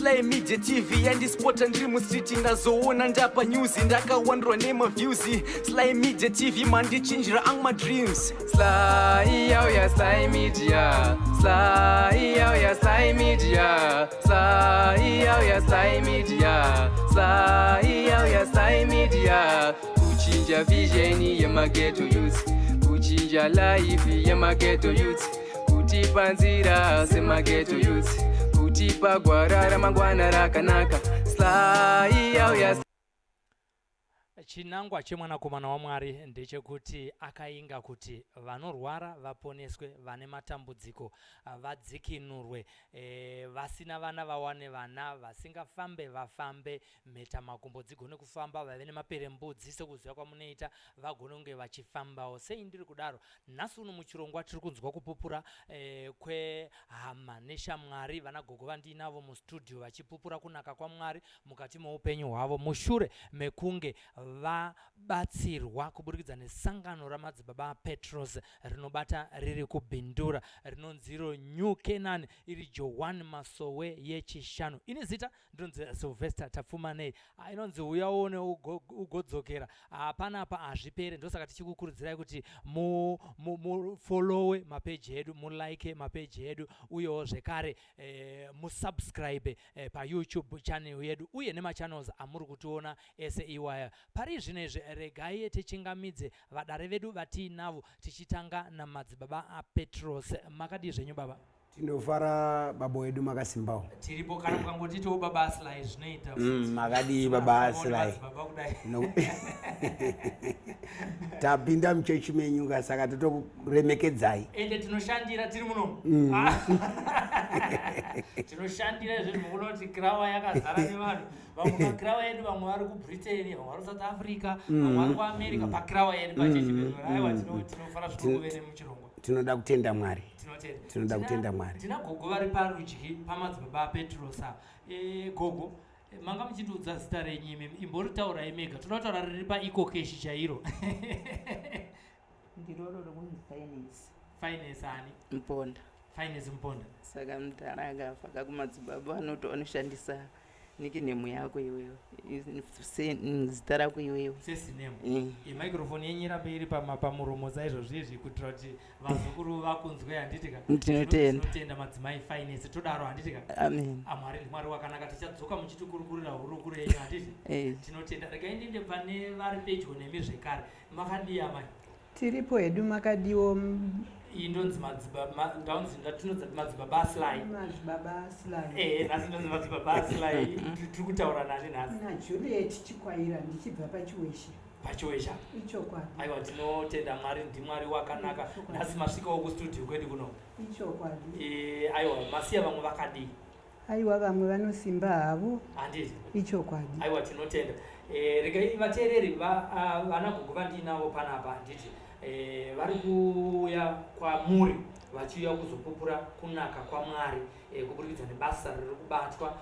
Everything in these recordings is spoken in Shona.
Sly Media TV yandispota ndiri mustreet, ndazoona ndapa news, ndakawandwa nemaviews. Sly Media TV mandichinjira angu madreams. Sly yauya, Sly Media. Sly yauya, Sly Media. Sly yauya, Sly Media. Sly yauya, Sly Media. Kuchinja vision yemaghetto youth, kuchinja life yemaghetto youth, kutipa nzira semaghetto youth, kutipa gwara ramangwana rakanaka. Sly yauya. Chinangwa chemwanakomana waMwari ndechekuti akainga kuti vanorwara vaponeswe, vane matambudziko vadzikinurwe, vasina vana vawane vana, vasingafambe vafambe, mhetamakumbo dzigone kufamba, vave nemaperembudzi sekuziva kwamunoita vagone kunge vachifambawo. Sei ndiri kudaro? Nhasi uno muchirongwa tiri kunzwa kupupura kwehama neshamwari, vanagogo vandiinavo mustudio vachipupura kunaka kwaMwari mukati meupenyu hwavo mushure mekunge vabatsirwa kuburikidza nesangano raMadzibaba Petros rinobata riri kuBindura, rinonzi iro New Canaan, iri Johane Masowe yeChishanu. Ini zita ndinonzi Sylvester Tapfumanei. Inonzi uya uone ugodzokera. Panapa hazvipere, ndosaka tichikukurudzirai kuti mufollowe mapeji edu, mulike mapeji edu, uyewo zvekare musubscribe paYouTube channel yedu uye nemachannels amuri kutiona ese iwaya. Pari zvino izvi regai tichingamidze vadare vedu vatiinavo, tichitanga naMadzibaba aPetros. Makadii zvenyu, baba? Tinofara, baba wedu, makasimbawo? Tiripo. Kana mukangotitiwo baba Aslai zvinoita. Makadii baba Aslai? Baba kudai. No. Tapinda muchechi menyu ka, saka totokuremekedzai. Ende tinoshandira tiri munomu. Tinoshandira izvezvi, mukuona kuti kirawa yakazara nevanhu. Vamwe pakirawa yedu, vamwe vari kuBritain, vamwe vari kuSouth Africa, vamwe vari kuAmerica, pakirawa yedu pachechi pedu. Aiwa, tinofara zvikuru kuve nemuchirongwa. Tinoda kutenda Mwari. Tinotenda. Tinoda kutenda Mwari. Tina gogo vari parudyi paMadzibaba Petros ava. Gogo, manga muchitiudza zita renyu imi, imboritaurai mega, toda kutaura riri paEcoCash chairo. Ndiroro rokunzi Finance. Finance ani? Muponda. Finance Muponda. Saka mudhara akafa kakumadzibaba anoti anoshandisa nickname yako iwewe, zita rako iwewe. Sesurname. Microphone yenyu irambe iri pamuromo saizvozvo izvi kuitira kuti vazukuru vakunzwe, handiti ka? Ndinotenda. Tinotenda madzimai Finance, todaro, handiti ka? Amen. Amwari ndiMwari wakanaka. Tichadzoka muchitikurukurira hurukuro yenyu, handiti? Eh. Tinotenda. Regai ndiende pane vari pedyo nemi zvekare. Makadii, amai? Tiripo hedu, makadiwo? Iyi ndonzi ndaunzi ndatinonzi Madzibaba Aslai. Madzibaba Aslai. Nhasi ndonzi Madzibaba Aslai. Tiri kutaura nani nhasi? NaJuliet Chikwaira, ndichibva paChiweshe. PaChiwesha. Ichokwadi. Aiwa, tinotenda Mwari, ndiMwari wakanaka. Nhasi masvikawo kustudio kwedu kuno. Ichokwadi. Aiwa, masiya vamwe vakadii? Aiwa, vamwe vanosimba havo. Handiti? Ichokwadi. Aiwa, tinotenda. Regai vateereri, vanagogo vandiinavo panapa, handiti, vari kuuya kwamuri vachiuya kuzopupura kunaka kwaMwari kuburikidza nebasa riri kubatwa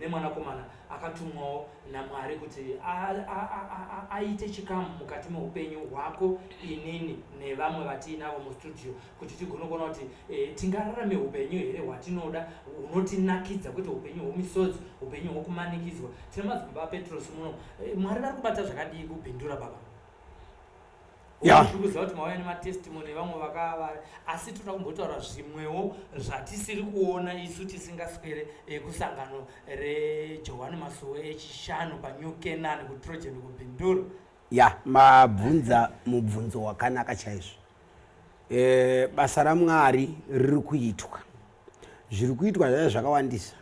nemwanakomana akatumwawo naMwari kuti aite chikamu mukati meupenyu hwako, inini nevamwe vatiinavo mustudio, kuti tigone kuona kuti tingararame upenyu here hwatinoda, hunotinakidza, kwete upenyu hwomisodzi, upenyu hwokumanikidzwa. Tine Madzibaba aPetros muno. Mwari vari kubata zvakadii kuBindura, baba? Tiri kuziva kuti mauya nematestimony vamwe vakava, asi toda kumbotaura zvimwewo zvatisiri kuona isu tisingaswere kusangano reJohani Masowe eChishanu paNew Canaan kuTrojan kuBindura. Ya, mabvunza mubvunzo wakanaka chaizvo. Basa raMwari riri kuitwa, zviri kuitwa zvaiva zvakawandisa.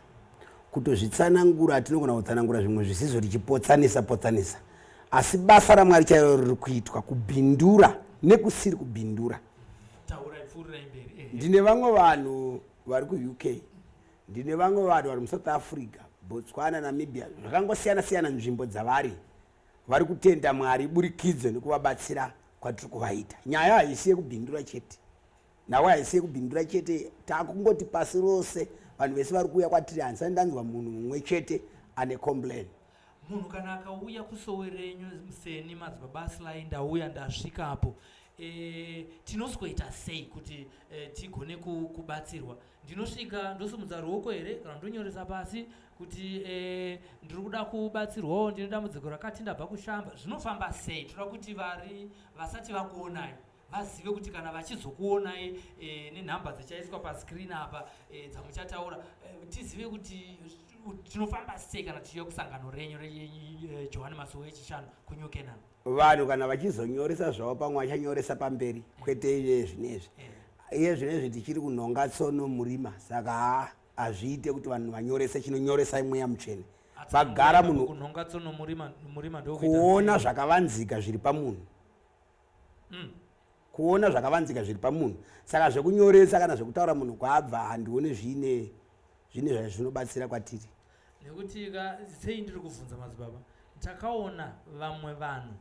Kutozvitsanangura, tinogona kutsanangura zvimwe zvisizvo tichipotsanisa potsanisa, asi basa raMwari chairo riri kuitwa kuBindura nekusiri kuBindura. Taurai, pfuurirai mberi. Ndine vamwe vanhu vari kuUK, ndine vamwe vanhu vari muSouth Africa, Botswana, Namibia, zvakangosiyana siyana nzvimbo dzavari. Vari kutenda Mwari burikidzo nekuvabatsira kwatiri kuvaita. Nyaya haisi yekuBindura chete, nhau haisi yekuBindura chete. Takungoti pasi rose vanhu vese vari kuuya kwatiri, handisati ndanzwa munhu mumwe chete ane complain. Munhu kana akauya kusowe renyu seni Madzibaba Aslai, ndauya ndasvikapo. E, tinosweta sei kuti e, tigone kubatsirwa? Ndinosvika ndosimudza ruoko here kana ndonyoresa pasi kuti e, ndiri kuda kubatsirwawo, ndine dambudziko rakati, ndabva kushamba? Zvinofamba sei? Toda kuti vari vasati vakuonai vazive kuti kana vachizokuonai nenhamba dzichaiswa pascreen apa dzamuchataura, tizive kuti tinofamba sei kana tichiuya kusangano renyu reJohani Masowe Echishanu kuNew Canaan. Vanhu kana vachizonyoresa zvavo, pamwe vachanyoresa pamberi, kwete iye zvinezvi. Iye zvinezvi tichiri kunhonga tsono murima, saka haa, hazviite kuti vanhu vanyorese. Chinonyoresa Mweya Mutsvene. Vagara munhu Kunhonga tsono murima, murima ndokuita kuona zvakavanzika zviri pamunhu. Kuona zvakavanzika zviri pamunhu. Saka zvekunyoresa kana zvekutaura munhu kwaabva, handione zvine zvazvinobatsira kwatiri. Nekuti ka, sei ndiri kubvunza, madzibaba, takaona vamwe vanhu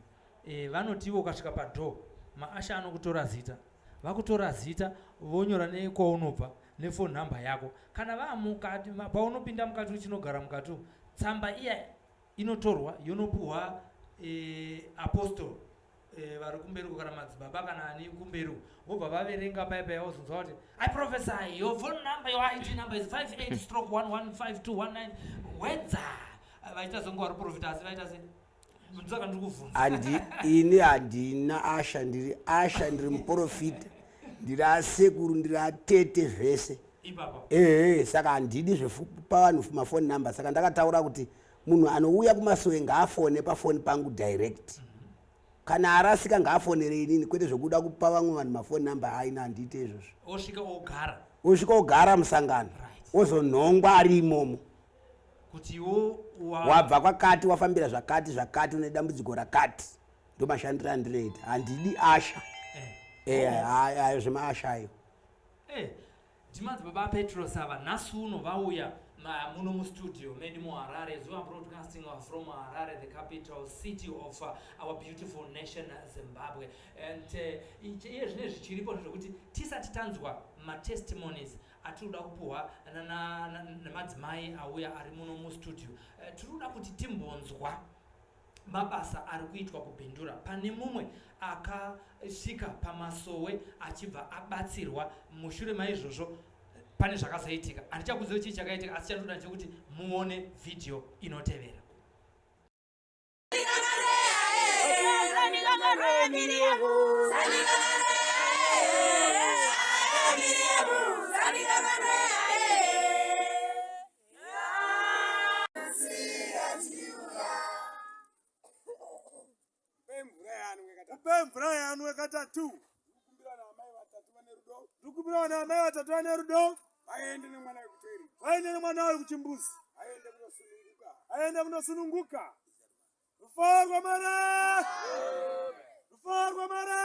vanoti ivo ukasvika padoor, mausher anokutora zita, vakutora zita, vonyora nekwaunobva nefone number yako. Kana vaamukati, paunopinda mukati uchinogara mukati umu, tsamba iya inotorwa yonopuhwa apostle vari kumberi uko, kana madzibaba kana ani kumberi uko, vobva vaverenga paya paya, wozonzwa kuti, "I prophesy, your phone number, your ID number is 58/115219 wedza." Vaita songe vari profita, asi vaita se saka ndiri kuvhunza. Handi, ini handina usher. Ndiri usher, ndiri muprofita, ndiri asekuru, ndiri atete, zvese. Ipapa. Ehe, saka handidi zvekupa vanhu mafoni number. Saka ndakataura kuti munhu anouya kumasowe ngaafone pafoni pangu direct. Kana arasika ngaafonere inini, kwete zvekuda kupa vamwe vanhu mafoni number. Aina, handiite izvozvo. Osvika ogara. Osvika ogara musangano, ozonhongwa ari imomo. Kuti iwo wabva kwakati, wafambira zvakati zvakati, une dambudziko rakati. Ndo mashandiro andinoita. Handidi usher. Ayo zvemausher ayo. Ndimadzibaba Petros ava. Nhasi uno vauya muno mustudio medu muHarare. Zuva Broadcasting from Harare, the capital city of our beautiful nation, Zimbabwe. And iye zvine zvichiripo ndezvekuti tisati tanzwa matestimonies atiri kuda kupuhwa nemadzimai auya ari muno mustudio, tiri kuda kuti timbonzwa mabasa ari kuitwa kuBindura. Pane mumwe akasvika pamasowe achibva abatsirwa. Mushure maizvozvo pane zvakazoitika. Handichakuziva chii chakaitika, asi chandoda ndechekuti muone vhidhiyo inotevera. Upe mvura yanwe katatu. Ndikumbira naamai vatatu vane rudo vaende nemwana wekutoilet. Vaende nemwana wayo kuchimbuzi. Aende kunosununguka. Aende kunosununguka. Rufaro rwamare, rufaro rwamare,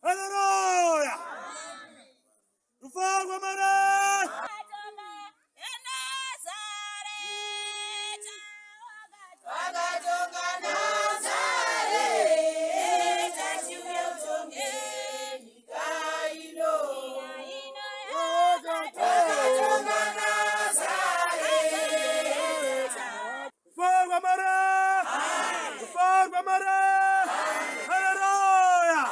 haleluya, rufaro rwamare. Vakatonga Nazareta, chiuya utonge nyika ino. Vakatonga Nazareta. Rufaro rwamare, rufaro rwamare, haleluya,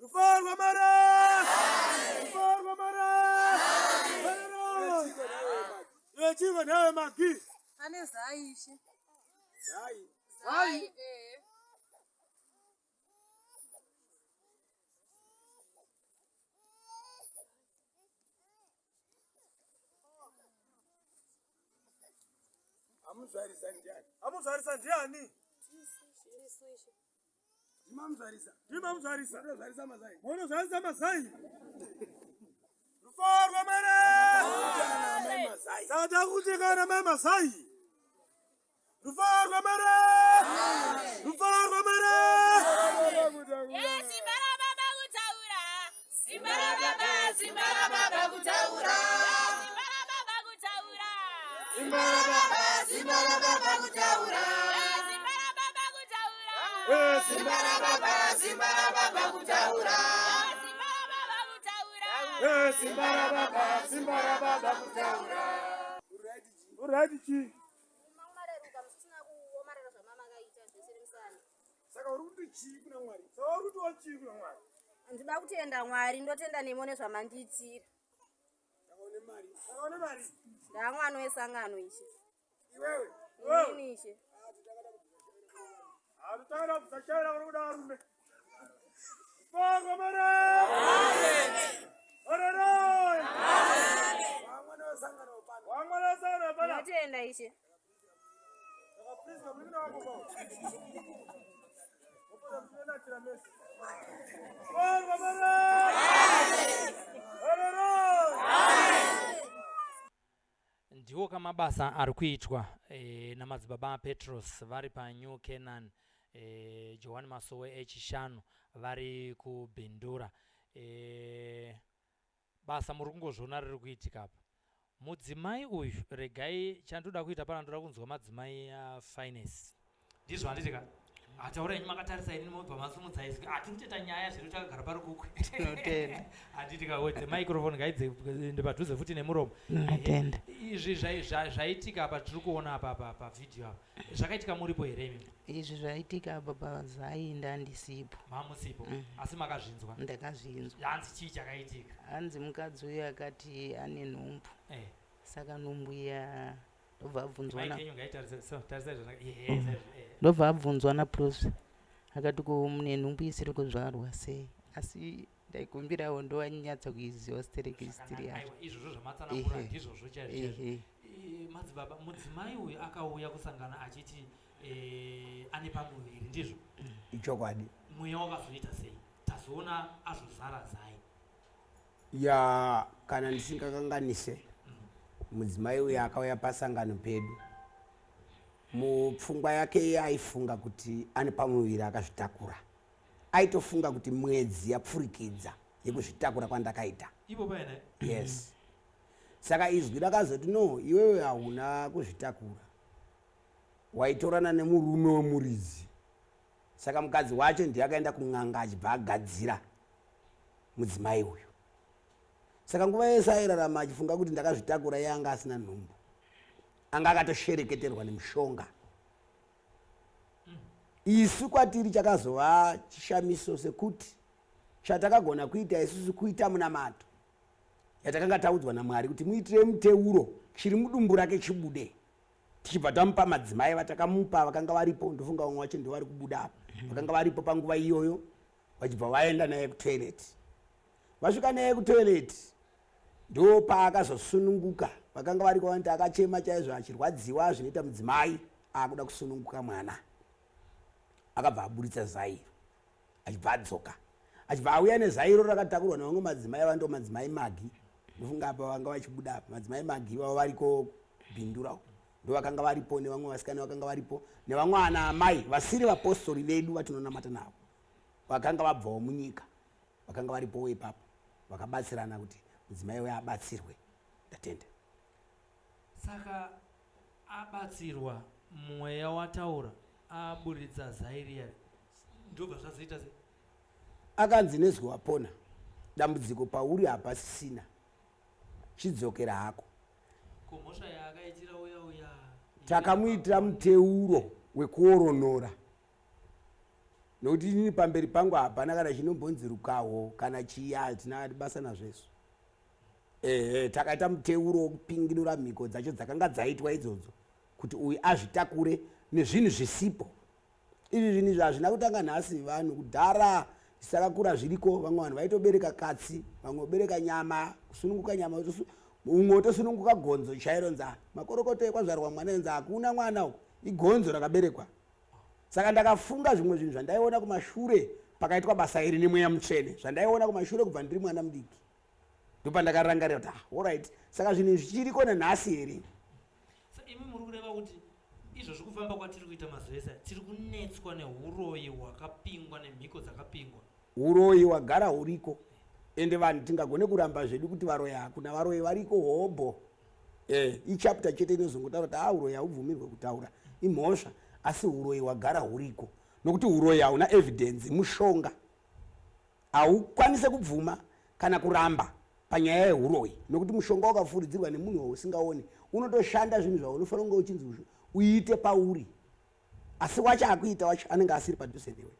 rufaro rwamare, rufaro rwamare, haleluya. Iwe nawe magi. Pane zai, ishe. Zai? Zai? Eh. Amuzvarisa ndiani? Amuzvarisa ndiani? Isu, ishe. Ndimamuzvarisa. Ndimamuzvarisa. Munozvarisa mazai. Munozvarisa mazai. Rufaro rwamare. Amai mazai. Saka takuti kana mai mazai. Rufaro rwamare, rufaro rwamare. Simba rababa kutaura. Simba rababa, simba rababa kutaura. Simba rababa kutaura. Simba rababa, simba rababa kutaura. Simba rababa kutaura. Simba rababa, simba rababa kutaura. Simba rababa kutaura. Simba rababa, simba rababa kutaura. Uright chi? Mareruka musisina kuomarara zvamamakaita zvese nemusana. Saka uri kuti chii kuna Mwari? Saka uri kutiwo chii kuna Mwari? Ndinoda kutenda Mwari, ndotenda nemo nezvamandiitira. Saka une mari? Saka une mari? Ndamwana wesangano ishe. Iwewe? Inini ishe. Hatutangana kubvisa chaira kuri kuda varume. Fanga mare! Amen! Wamwana wesangano pano. Wamwana wesangano pano. Ndinotenda ishe. Saka please kamunin'ina wako kwao. Mopota muchinonatira mese. Fanga mare! Amen! Ndiwo kamabasa ari kuitwa e, namadzibaba aPetros vari paNew Canaan e, Johani Masowe echishanu vari kuBindura. E, basa muri kungozviona riri kuitika apa. Mudzimai uyu regai chandoda kuita pana ndoda kunzwa madzimai aFinesi. Ndizvo handiti ka? Ataura henyu makatarisa ini mobva masumudza izwi. Ah, tiri kutoita nyaya zvedu takagara parukukwe. Tinotenda. Handiti ka wedze microphone ngaidze padhuze futi nemuromo. Tinotenda. Izvi zvaitika apa tiri kuona apa pa pa video apa. Zvakaitika muripo here imi? Izvi zvaitika apa pazai ndandisipo. Mamusipo. Asi makazvinzwa. Ndakazvinzwa. Hanzi chii chakaitika? Hanzi mukadzi uyu akati ane nhumbu. Eh. Saka nhumbu iya ndobva abvunzwa Mic na yenyu ngaitarise so tarisai zvakanaka. Ehe, eh. Ndobva abvunzwa naProf akati ko mune nhumbu isiri kuzvarwa sei? Asi ndaikumbirawo ndowanyatsa kuiziva stereki history yacho. Aiwa, izvozvo zvamatsanangura Ehe. ndizvozvo chaizvo chaizvo. Ehe. Madzibaba, mudzimai uyu akauya kusangana achiti ane pamuviri, ndizvo? Ichokwadi. Mweya wakazoita sei? Tazoona azozara zai. Ya, kana ndisingakanganise, mudzimai uyu akauya pasangano pedu, mupfungwa yake iye aifunga kuti ane pamuviri akazvitakura. Aitofunga kuti mwedzi yapfurikidza yekuzvitakura kwandakaita. Ipo paine? Yes. Saka izwi rakazoti no, iwewe hauna kuzvitakura, waitorana nemurume wemuridzi. Saka mukadzi wacho ndiye akaenda kun'anga achibva agadzira mudzimai uyu. Saka nguva yese airarama achifunga kuti ndakazvitakura, iye anga asina nhumbu, anga akatoshereketerwa nemushonga. Isu kwatiri chakazova chishamiso sekuti chatakagona kuita isusu kuita munamato yatakanga taudzwa naMwari kuti muitire muteuro chiri mudumbu rake chibude. Tichibva tamupa madzimai vatakamupa vakanga varipo, ndofunga vamwe vacho ndivo vari kubuda apa, vakanga varipo panguva iyoyo, vachibva vaenda naye kutoilet. Vasvika naye kutoilet ndo paakazosununguka. Vakanga variko vanoti akachema chaizvo achirwadziwa zvinoita mudzimai akuda kusununguka mwana. Akabva aburitsa zairo achibva adzoka, achibva auya nezairo rakatakurwa nevamwe madzimai vando madzimai Magi, ndofunga apa vanga vachibuda apa madzimai Magi vavo variko Bindura uko ndo vakanga varipo, nevamwe vasikana vakanga varipo, nevamwe ana amai vasiri vapostori vedu vatinonamata navo vakanga vabvawo munyika vakanga varipowo ipapo, vakabatsirana kuti mudzimai uyo abatsirwe. Ndatenda. Saka abatsirwa, mweya wataura, aburitsa zai riya, ndobva zvazoita sei? Akanzi nezwi wapona, dambudziko pauri hapasisina, chidzokera hako. Ko mhosva yaakaitira uya uya? Takamuitira muteuro wekuoronora, nokuti inini pamberi pangu hapana kana chinombonzi rukaho kana chiya, hatina basa nazvesu. Ehe, takaita muteuro wokupinginura mhiko dzacho dzakanga dzaitwa idzodzo kuti uyu azvitakure nezvinhu zvisipo. Izvi zvinhu izvi hazvina kutanga nhasi, vanhu kudhara zvisakakura zviriko. Vamwe vanhu vaitobereka katsi, vamwe vobereka nyama, kusununguka nyama, umwe wotosununguka gonzo chairo, nza makorokoto ekwazvarwa mwana, nza hakuna mwana uku, igonzo rakaberekwa. Saka ndakafunga zvimwe zvinhu zvandaiona kumashure pakaitwa basa iri nemweya mutsvene, zvandaiona kumashure kubva ndiri mwana mudiki, ndopandakarangarira kuti ah, alright, saka zvinhu izvi zvichiriko nanhasi here? Imi muri kureva kuti izvozvi kufamba kwatiri kuita mazuva ese tiri kunetswa neuroyi hwakapingwa nemhiko dzakapingwa? Uroyi hwagara huriko, ende vanhu tingagone kuramba zvedu kuti varoyi hakuna, varoyi variko hobho. Ichapter chete inozongotaura kuti uroyi haubvumirwe kutaura, imhosva, asi uroyi hwagara huriko, nokuti uroyi hauna evidence, mushonga haukwanise kubvuma kana kuramba panyaya yeuroyi, nokuti mushonga wakafuridzirwa nemunhu wausingaoni unotoshanda zvinhu zvaunofanira kunge uchinzi uite pauri. Asi wacho akuita wacho anenge asiri padhuze newe.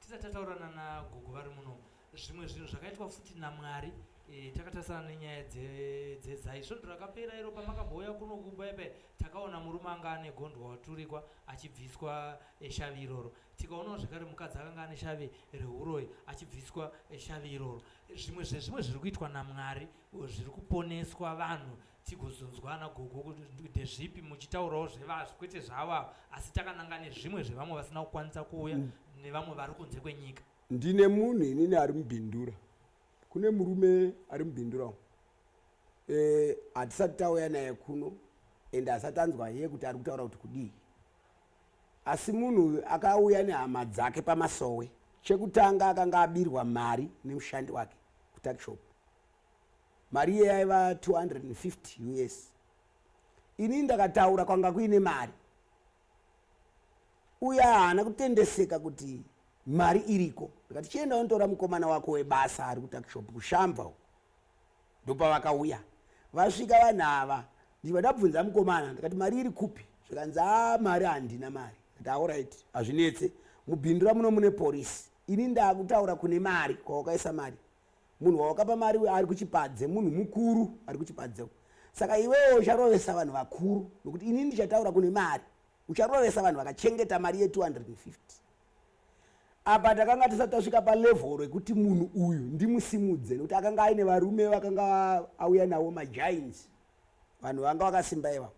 Tisati tataurana nagogo vari muno, zvimwe zvinhu zvakaitwa futi naMwari e, takatarisana nenyaya dzezai svondo rakapera iro pamakambouya kuno kumba ipai, takaona murume anga ane gondwa waturikwa achibviswa eh, shavi iroro. Tikaonawo zvekare mukadzi akanga ane shavi reuroyi achibviswa eh, shavi iroro. Zvimwe zvezvimwe zviri kuitwa naMwari zviri kuponeswa vanhu tigozonzwa ana gogo kuti ndezvipi muchitaurawo zvevazvo kwete zvavo ava, asi takananga nezvimwe zvevamwe vasina kukwanisa kuuya nevamwe vari kunze kwenyika. Ndine munhu inini ari mubhindura. Kune murume ari mubhindura umu. Hatisati tauya naye kuno ende asati anzwa iye kuti ari kutaura kuti kudii. Asi munhu uyu akauya nehama dzake pamasowe. Chekutanga akanga abirwa mari nemushandi wake kutuckshop. Mari iye yaiva 250 US. Ini ndakataura kwanga kuine mari. Uya haana kutendeseka kuti mari iriko. Ndikati chienda unotora mukomana wako webasa ari kutuckshop kuShamva uko. Ndopavakauya. Vasvika vanhu ava ndichibva ndabvunza mukomana ndikati mari iri kupi? Zvikanzi a mari handina mari. Ndikati alright hazvinetse. Mubhindura muno mune porisi. Ini ndakutaura kune mari kwawakaisa mari. Munhu wawakapa mari uyo ari kuchipadze, munhu mukuru ari kuchipadze uko. Saka iwewe ucharovesa vanhu vakuru nokuti ini ndichataura kune mari. Ucharovesa vanhu vakachengeta mari ye250. Apa takanga tisati tasvika palevel rekuti munhu uyu ndimusimudze nokuti akanga aine varume vakanga auya navo magiants. Vanhu vanga vakasimba ivavo.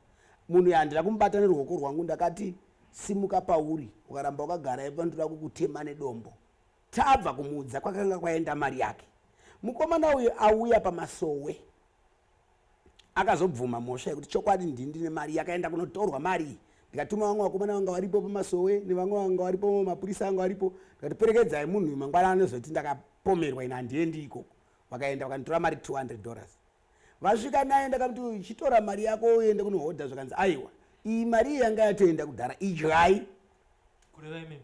Munhu uyu handina kumubata neruoko rwangu, ndakati simuka pauri, ukaramba wakagara ipapo ndoda kukutema nedombo. Tabva kumuudza kwakanga kwaenda mari yake. Mukomana uyu auya pamasowe akazobvuma mhosva yekuti chokwadi ndini ndine mari yakaenda kunotorwa mari iyi. Ndikatuma vamwe vakomana vanga varipo pamasowe nevamwe vanga varipo mapurisa anga varipo, ndikati perekedzai munhu uyu mangwana anozoti ndakapomerwa ini handiendi ikoko. Vakaenda vakanditora mari 200 dollars. Vasvika naye ndakamuti chitora mari yako uende kunohodha, zvakanzi aiwa iyi mari iyi yanga yatoenda kudhara idyai. Kureva imimi?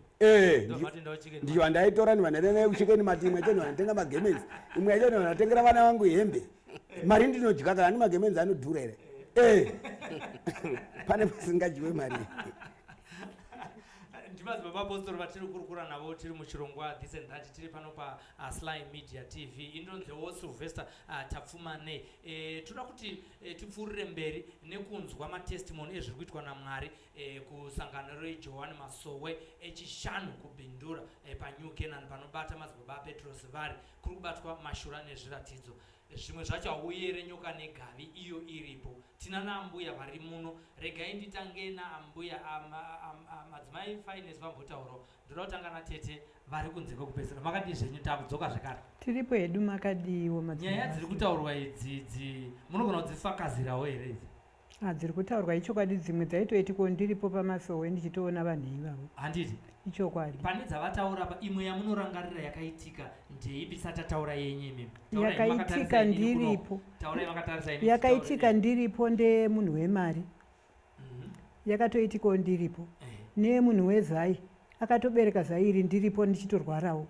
Ndicho ndaitora ndivanaenda naye kuchikeni mati imwe yacho ndivanatenga magemenzi, imwe yacho ndivanatengera vana vangu hembe. Mari ndinodya kana andi magemenzi anodhura here? Pane pasingadyiwe mari. Ndimadzibaba Apostle vatiri kurukura navo tiri muchirongwa This and That, tiri pano pa Sly Media TV. Indonzewo Sylvester Tapfumane. Toda kuti tipfuurire mberi nekunzwa matestimony ezviri kuitwa naMwari kusangano reJohani Masowe echishanu kuBindura paNew Canaan panobata madzibaba aPetros vari kuri kubatwa mashura nezviratidzo. Zvimwe zvacho hauyere nyoka negavi iyo iripo. Tina naambuya vari muno. Regai nditange naambuya madzimai Finesse vambotaurawo. Ndoda kutanga natete vari kunze kwekupedzisira. Makadii zvenyu? Takudzoka zvekare. Tiripo hedu, makadiiwo madzimai? Nyaya dziri kutaurwa idzi dzi munogona kudzifakazirawo here idzi? Dziri kutaurwa ichokwadi, dzimwe dzaitoitiko ndiripo pamasowe ndichitoona vanhu ivavo. Handiti? Ichokwadi. Pane dzavataura apa, imwe yamunorangarira yakaitika ndeipi tisati tataura yenyu imimi? Taurai Yakaitika makatarisa inini kuno. ndiripo. Taurai makatarisa inini. Yakaitika ndiripo ndemunhu wemari. Yakatoitikawo ndiripo. Nemunhu wezai akatobereka zai iri ndiripo ndichitorwarawo.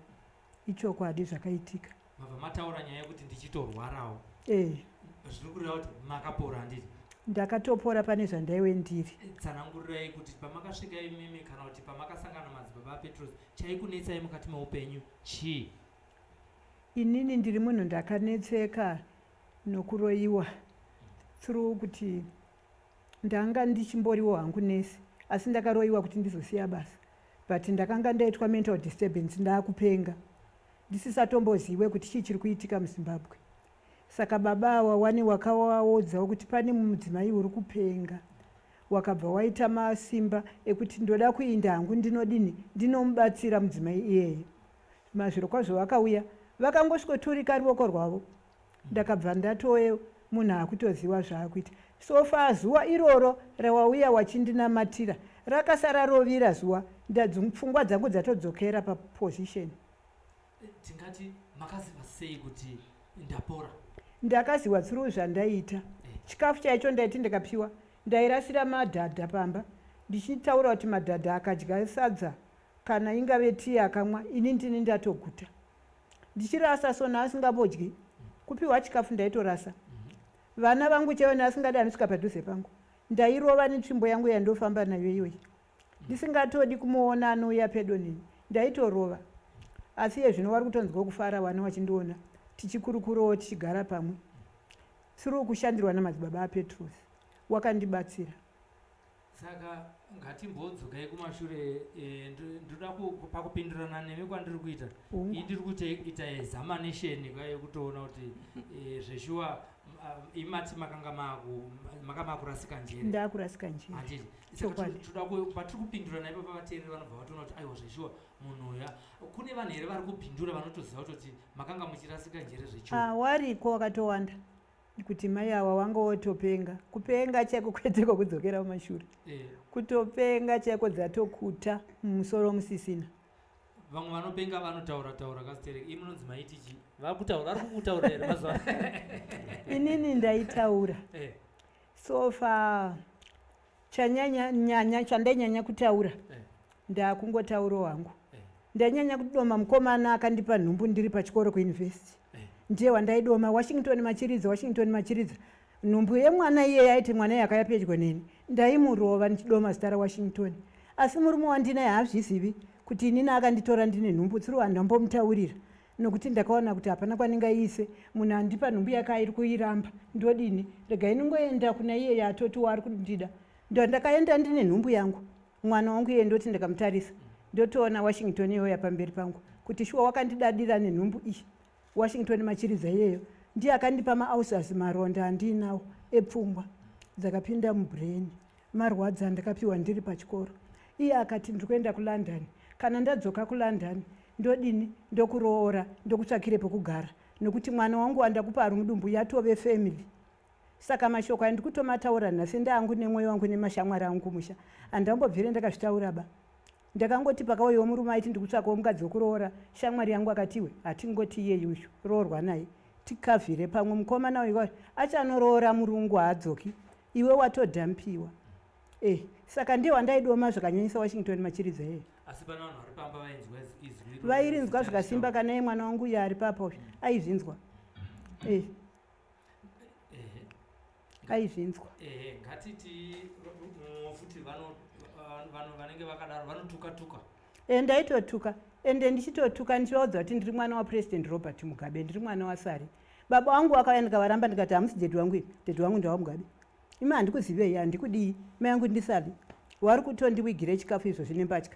Ichokwadi zvakaitika. Mabva mataura nyaya yekuti ndichitorwarawo. Zviri kureva kuti makapora, handiti? Ndakatopora pane zvandaiwe ndiri. Tsanangurirai kuti pamakasvika imimi kana kuti pamakasangana madzibaba aPetros, chaikunetsai mukati meupenyu chii? Inini ndiri munhu ndakanetseka nokuroyiwa through kuti ndanga ndichimboriwo hangu nesi, asi ndakaroyiwa kuti ndizosiya basa, but ndakanga ndaitwa mental disturbance, ndaakupenga ndisisatomboziwe kuti chii chiri kuitika muZimbabwe. Saka baba awa wane wakawaudzawo kuti pane mudzimai uri kupenga, wakabva waita masimba ekuti ndoda kuinda hangu ndinodini ndinomubatsira mudzimai iyeye. Mazviro kwazvo vakauya vakangosvikoturika ruoko rwavo, ndakabva ndatowe munhu akutoziva zvaakuita. So far zuva iroro rawauya wachindinamatira rakasara rovira zuva, pfungwa dzangu dzatodzokera paposition. Tingati makaziva sei kuti ndapora? Ndakaziwa through zvandaiita. Chikafu chaicho ndaiti ndikapiwa ndairasira madhadha pamba, ndichitaura kuti madhadha akadya sadza kana ingave tii akamwa, ini ndini ndatoguta. Ndichirasa sona asingambodyi, kupiwa chikafu ndaitorasa. Vana vangu chaivo neasingadi anosvika padhuze pangu ndairova netsvimbo yangu yandofamba nayo iyoyi. Ndisingatodi kumuona anouya pedo neni. Ndaitorova. Asi iye zvino vari kutonzwa kufara vana vachindiona tichikurukurawo tichigara pamwe. Through kushandirwa namadzibaba aPetros. Wakandibatsira. Saka ngatimbodzokai kumashure eh, ndoda pakupindurana nemi kwandiri kuita ii ndiri kuita examination kwaye kutoona kuti eh, zveshuwa imati makanga maka makurasika njere. Ndakurasika njere. Handiti. Saka toda patiri kupindurana ipapa vateereri vanobva vatoona kuti aiwa zveshuwa munhu uya kune vanhu here vari kupindura vanotoziva kutoti makanga muchirasika njere zvechuwa. Ah, wariko wakatowanda. Kuti mai awa wanga wotopenga kupenga chaiko kwete kwekudzokera kumashure eh. Kutopenga chaiko dzatokuta mumusoro musisina. Vamwe vanopenga vanotaura taura kasitereki imi munonzi maiti chi vakutaura vari kukutaura here mazuva inini ndaitaura eh. So far chanyanya nyanya chandainyanya kutaura eh. Ndakungotaurawo hangu eh. Ndainyanya kudoma mukomana akandipa nhumbu ndiri pachikoro kuuniversity eh. Ndiye wandaidoma Washington Machiridza, Washington Machiridza. Nhumbu yemwana iye aiti mwana iye akaya pedyo neni ndaimurova ndichidoma zita raWashington. Asi murume wandinaye haazvizivi kuti inini akanditora ndine nhumbu tsuro handambomutaurira nokuti ndakaona kuti hapana kwandingaiise munhu andipa nhumbu yake airi kuiramba ndodini regai ningoenda kuna iyeye atoti waari kundida. Ndakaenda ndine nhumbu yangu mwana wangu iye ndoti ndikamutarisa ndotoona Washington iyoya pamberi pangu kuti shuwa wakandidadira nenhumbu iyi. Washington Machiridza iyeyo ndiye akandipa maulcers maronda andiinawo epfungwa dzakapinda mubrain marwadzo andakapiwa ndiri pachikoro. Iye akati ndiri kuenda kuLondon kana ndadzoka kuLondon ndodini ndokuroora ndokutsvakire pekugara nokuti mwana wangu wandakupa ari mudumbu yatove family. Saka mashoko aya ndikutomataura nhasi ndeangu nemwoyo wangu nemashamwari angu kumusha handambobvire ndakazvitaura ba. Ndakangoti pakauyawo murume aiti ndikutsvakawo mukadzi wekuroora shamwari yangu akati iwe hatingoti iyeyu uyu roorwa naye tikavhire pamwe mukomana uyu achanoroora murungu haadzoki iwe watodhampiwa eh saka ndiye wandaidoma zvakanyanyisa Washington Machiridza iye. Asi pane vanhu vari pamba vainzwa izwi vairinzwa zvikasimba kana iye mwana wangu uyo ari papa uyu aizvinzwa eh aizvinzwa. Ehe ngatiti futi vano vanhu vanenge vakadaro vanotuka tuka. E ndaitotuka ende ndichitotuka ndichivaudza kuti ndiri mwana waPresident Robert Mugabe ndiri mwana waSari. Baba vangu vakauya ndikavaramba ndikati hamusi dhedhi wangu imi dhedhi wangu ndewaMugabe. Imi handikuzivei handikudii mai angu ndisali wari kutondiwigire chikafu izvozvi nembatya.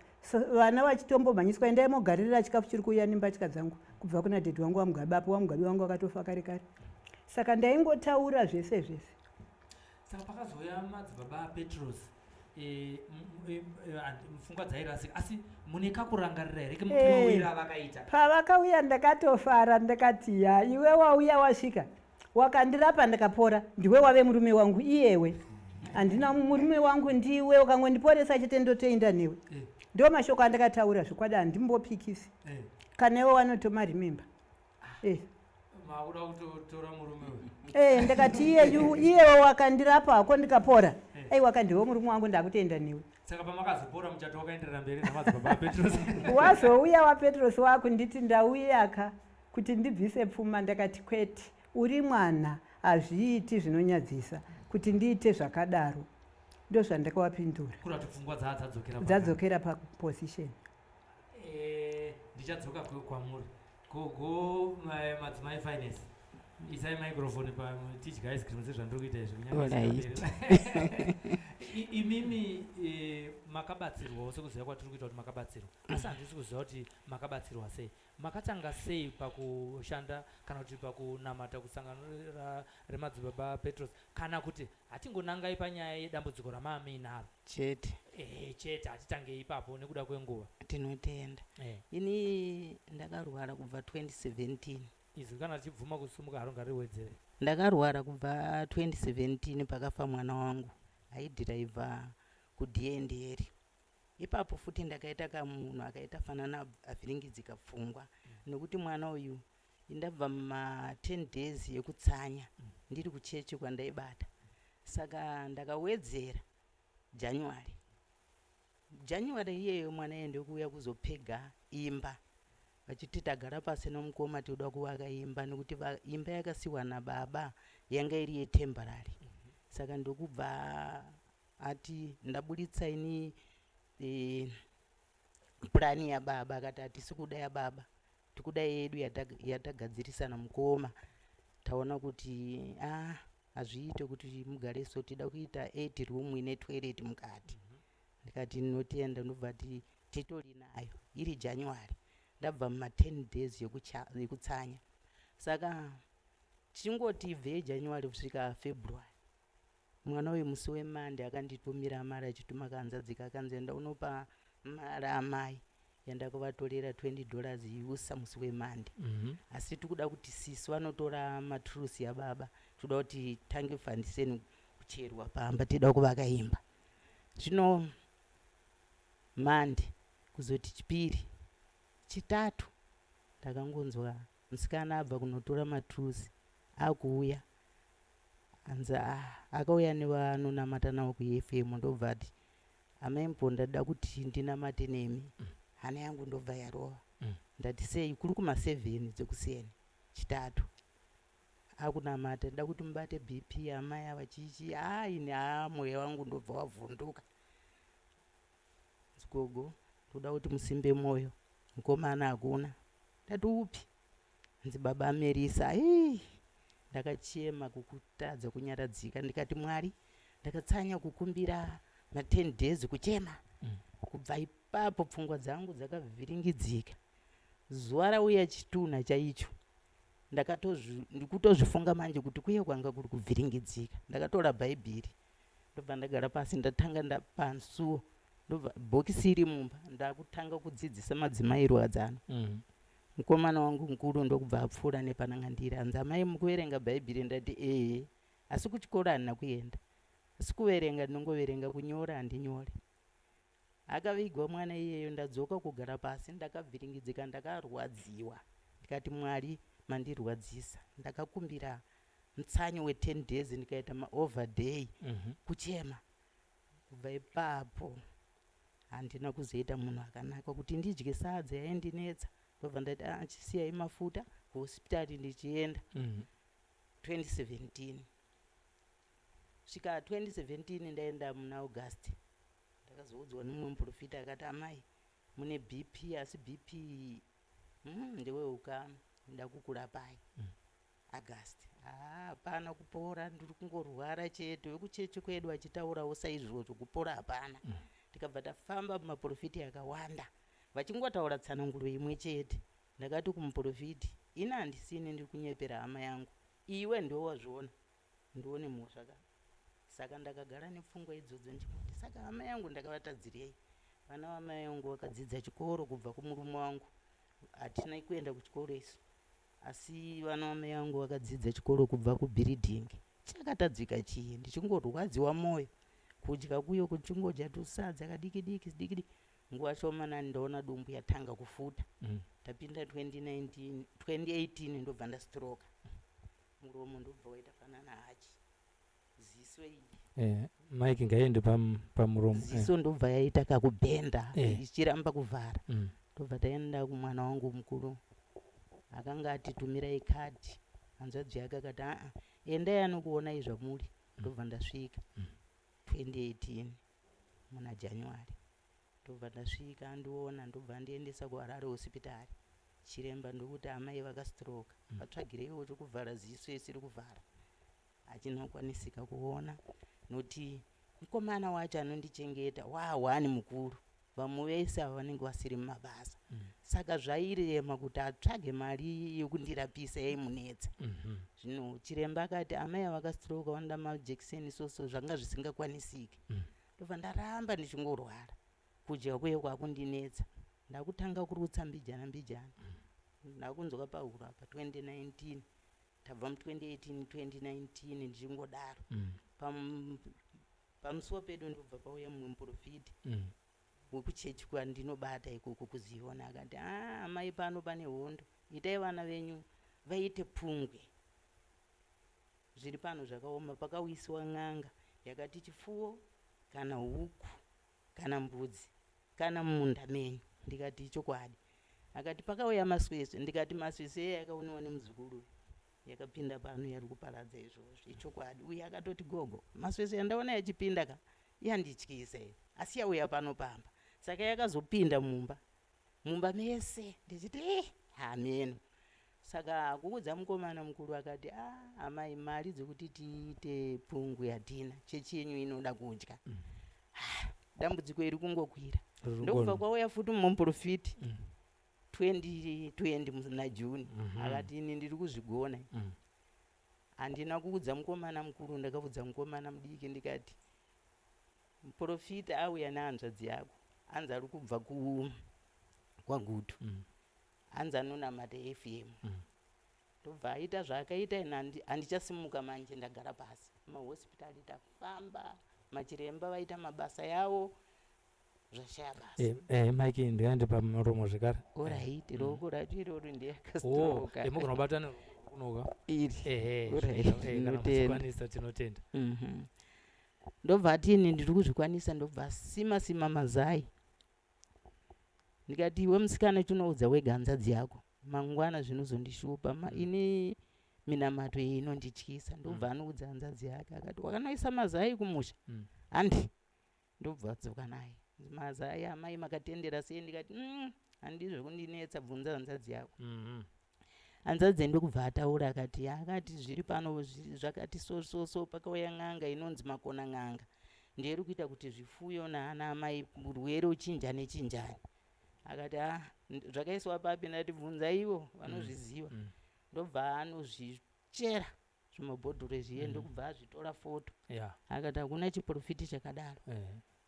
Vana vachitombomhanyiswa endai mogaririra chikafu chiri kuuya nembatya dzangu kubva kuna dhedhi wangu waMugabe apo waMugabe wangu wakatofa kare kare. Saka ndaingotaura zvese zvese. Saka pakazouya madzibaba aPetros e, e, pfungwa dzairasika asi mune kakurangarira here kemutoira eh, vakaita? Pavakauya ndakatofara ndakati ya iwe wauya wasvika wakandirapa ndikapora ndiwe wave murume wangu iyewe handina murume wangu ndiwe ukangondiporesa chete ndotoenda newe eh. Ndo mashoko andakataura zvokwadi handimbopikisi eh. Kana iwe wanotomaremember ah. Eh. Makuda kutotora murume uyu eh ndakati iyeyu iyewe wakandirapa hako ndikapora eh. Aiwa kandiwe murume wangu ndakutoenda newe. Saka pamakazopora muchato wakaenderera mberi namadzibaba aPetros. Wazouya waPetros wakunditi ndauyaka kuti ndibvise pfuma ndakati kwete uri mwana hazviiti zvinonyadzisa kuti ndiite zvakadaro ndozvandakawapindura. Kurati pfungwa dzadzokera dzadzokera paposition. Eh, ndichadzoka kwamuri gogo madzimai finance isai microphone pa tidya ice cream sezvandiri kuita izvi kunyange imimi eh, makabatsirwawo sekuziva kwatiri kuita kuti makabatsirwa asi handisi kuziva kuti makabatsirwa sei makatanga sei pakushanda kana kuti pakunamata kusangano remadzibaba Petros kana kuti hatingonangai panyaya yedambudziko ramamuinaro chete ehe chete hatitangei ipapo nekuda kwenguva. Tinotenda eh. Ini ndakarwara kubva 2017 izwi kana richibvuma kusumuka haro ngariwedzere. Ndakarwara kubva 2017 pakafa mwana wangu aidhiraivha kuDNDR ipapo futi ndakaita kamunhu akaita fanana avhiringidzika pfungwa nekuti mwana uyu indabva ma 10 days yekutsanya ndiri kuchechi kwandaibata saka ndakawedzera January January iyeyo mwana iye ndokuuya kuzopega imba vachiti tagara pasi nomukoma tinoda kuvaka imba nekuti imba yakasiwa nababa yanga iri yetemporary saka ndokubva ati ndaburitsa ini e, purani yababa. Akati hatisi kuda yababa, tikuda yedu yatagadzirisa namukoma. Taona kuti a hazviite kuti mugare so, tida kuita 8 room ine toilet mukati. Ndikati ndinotenda. Ndobva ti titori nayo iri January, ndabva muma10 days yekutsanya. Saka tichingoti ibvei January kusvika February, mwana uyu musi weMonday akanditumira mari, achituma kahanzvadzi, akanzi enda unopa mari amai yandakavatorera $20 iusa musi weMonday. Asi tikuda kuti sisi vanotora maturusi yababa, toda kuti tange foundation kucherwa pamba, tida kuvaka imba. Zvino Monday, kuzoti Chipiri, Chitatu, ndakangonzwa musikana abva kunotora maturusi akuuya, anzi ah, akauya nevanonamata navo kuFM. Ndobva ati, "Amai Muponda, ndida kuti ndinamate nemi." Hana yangu ndobva yarova. Ndati sei? Kuri kuma7 dzekuseni Chitatu, akunamata, "Ndida kuti mubate BP amai ava." Chichi haini haa, mwoyo wangu ndobva wavhunduka. "Gogo, ndoda kuti musimbe mwoyo, mukomana hakuna." Ndati upi? Hanzi baba Amerisa. Ii, ndakachema kukutadza kunyaradzika. Ndikati Mwari, ndakatsanya kukumbira ma10 days kuchema. Kubva ipapo pfungwa dzangu dzakavhiringidzika. Zuva rauya chitunha chaicho, ndikutozvifunga manje kuti kuye kwanga kuri kuvhiringidzika. Ndakatora Bhaibheri, ndobva ndagara pasi, ndatanga ndapansuo, ndobva bhokisi iri mumba, ndakutanga kudzidzisa madzimai rwadzano. Mukomana wangu mukuru ndokubva apfuura nepananga ndiri, hanzi, "Amai, mukuverenga Bhaibheri?" Ndati ehe, asi kuchikoro handina kuenda, asi kuverenga ndinongoverenga, kunyora handinyore. Akavigwa mwana iyeyo, ndadzoka kugara pasi, ndakavhiringidzika, ndakarwadziwa. Ndikati Mwari, mandirwadzisa. Ndakakumbira mutsanyo we10 days, ndikaita maoverday kuchema. Kubva ipapo handina kuzoita munhu akanaka. Kuti ndidye sadza yaindinetsa. Ndobva ndati "Ah, chisiyai mafuta." Kuhospitari ndichienda 2017, svika 2017 ndaenda muna August, ndakazoudzwa nemumwe muprofita, akati, "Amai, mune BP, asi BP ndeweukama, nda kukurapai." August, haa, hapana kupora, ndiri kungorwara chete. Wekuchechi kwedu achitaurawo saizvozvo, kupora hapana. Tikabva tafamba mumaprofiti akawanda, vachingotaura tsananguro imwe chete. Ndakati kumuprofiti, "Ini handisini ndiri kunyepera hama yangu, iwe ndiwe wazviona, ndione mhosva ka." Saka ndakagara nepfungwa idzodzo ndichingoti, saka hama yangu ndakavatadzirei? Vana vamai vangu vakadzidza chikoro kubva kumurume wangu. Hatina kuenda kuchikoro isu, asi vana vamai vangu vakadzidza chikoro kubva kubuilding. Chakatadzika chii? Ndichingorwadziwa mwoyo, kudya kuyo kuchingodya tusadza kadiki diki diki diki. Nguva shomanani ndaona dumbu yatanga kufuta. Ndapinda 2019, 2018, ndobva ndastroka, muromo ndobva waita fanana hachi, ziso iyi Mike ngaiende pamuromo. Ziso ndobva yaita kakubhenda, ichiramba kuvhara. Ndobva taenda kumwana wangu mukuru, akanga atitumirai kadhi. Hanzvadzi yake akati, "Aa, endai anokuonai zvamuri." Ndobva ndasvika 2018 muna January. Ndobva ndasvika, andiona, ndobva andiendesa kuHarare Hospitari. Chiremba ndokuti, "Amai vakastroka, vatsvagireiwo chokuvhara ziso isiri kuvhara." Hachinokwanisika kuona nokuti mukomana wacho anondichengeta waahwani mukuru, vamwe vese ava vanenge vasiri mumabasa. Saka zvairema kuti atsvage mari yekundirapisa, yaimunetsa. Zvino chiremba akati, "Amai avakastroka vanoda majekiseni." Soso zvanga zvisingakwanisiki. Ndobva ndaramba ndichingorwara, kudya kuye kwakundinetsa, ndakutanga kurutsa mbijana mbijana. Ndakunzwa pahuro apa 2019, tabva mu2018, 2019 ndichingodaro. Pamusuwo pedu ndobva pauya mumwe muprofiti wekuchechi kwandinobata ikoko kuZiona. Akati, "A, amai, pano pane hondo, itai vana venyu vaite pungwe, zviri pano zvakaoma." Pakauyisiwa n'anga yakati chifuwo kana huku kana mbudzi kana mumunda menyu. Ndikati chokwadi. Akati pakauya masweswe. Ndikati masweswe iye yakaoniwa nemuzukuru uyu yakapinda pano yari kuparadza izvozvo, ichokwadi. Uye akatoti, "Gogo, masweswe yandaona yachipinda ka yandityisa iyi, asi yauya pano pamba." Saka yakazopinda mumba, mumba mese ndichiti eh, hameno. Saka kuudza mukomana mukuru akati, a ah, amai, mari dzekuti tiite pungu yatina, chechi yenyu inoda kudya. Ah, dambudziko iri kungokwira. Ndokubva kwauya futi mumuprofiti 2020 muna June. Akati, ini ndiri kuzvigona. Handina kuudza mukomana mukuru, ndakaudza mukomana mudiki ndikati, muprofita auya nehanzvadzi yako, anzi ari kubva kwaGutu, hanzi anonamata FM. Ndobva aita zvaakaita. Ine handichasimuka manje, ndagara pasi. Mahospitali tafamba, machiremba vaita mabasa yavo, zvashaya basa. Mike, ndikaende pamuromo zvekare. Alright, ruoko racho iroro. Oh, ndeyakastroka. Mugona kubata kunoka. Iri. Ehe. Alright, Kana ndinotenda. muchikwanisa, tinotenda. Ndobva atini, ndiri kuzvikwanisa. Ndobva sima sima mazai. Ndikati, iwe musikana, chinoudza wega hanzadzi yako mangwana, zvinozondishupa. Ini minamato iyi inondityisa. Ndobva anoudza hanzadzi yake, akati, wakanoisa mazai kumusha? Handi. Ndobva adzoka naye mazai. Amai, makatendera sei? Ndikati, handizvo kundinetsa, bvunza hanzadzi yako. Hanzadzi ndokubva ataura, akati, akati zviri pano zvakati so so so. Pakauya n'anga inonzi Makona n'anga, nderi kuita kuti zvifuyo naana amai urwere uchinjane chinjane. Akati, a zvakaiswa papi? Ndati, bvunza ivo vanozviziva. Ndobva anozvichera zvimabhodhoro zviye, ndokubva azvitora foto. Akati, hakuna chiprofiti chakadaro.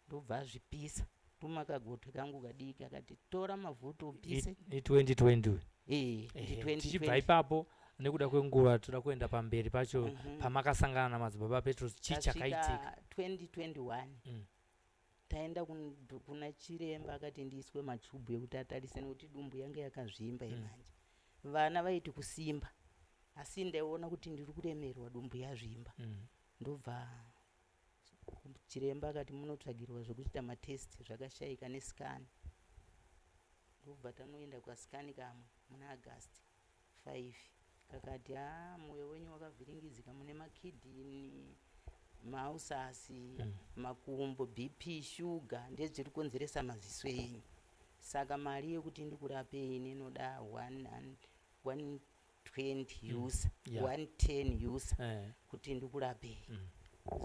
Ndobva azvipisa, tuma kagotwe kangu kadiki, akati, tora mavhuto upise. I2020. Ee. Ehe, ndi tichibva 2020. ipapo, nekuda kwenguva toda kuenda pamberi pacho. Pamakasangana namadzibaba Petros, chii chakaitika? Tasvika 2021. Taenda kuna chiremba, akati ndiiswe machubhu ekuti atarise, nekuti dumbu yange yakazvimba. Imanje vana vaiti kusimba, asi ndaiona kuti ndiri kuremerwa, dumbu yazvimba. Ndobva chiremba akati munotsvagirwa zvekuita matest, zvakashayika, nescan. Ndobva tanoenda kwascan kamwe muna August 5, kakati, ha, mwoyo wenyu wakavhiringidzika, mune makidney maulcers, makumbo, BP, shuga, ndezviri kukonzeresa maziso enyu. Saka mari yekuti ndikurapei inoda 120 USA, 110 USA kuti ndikurapei.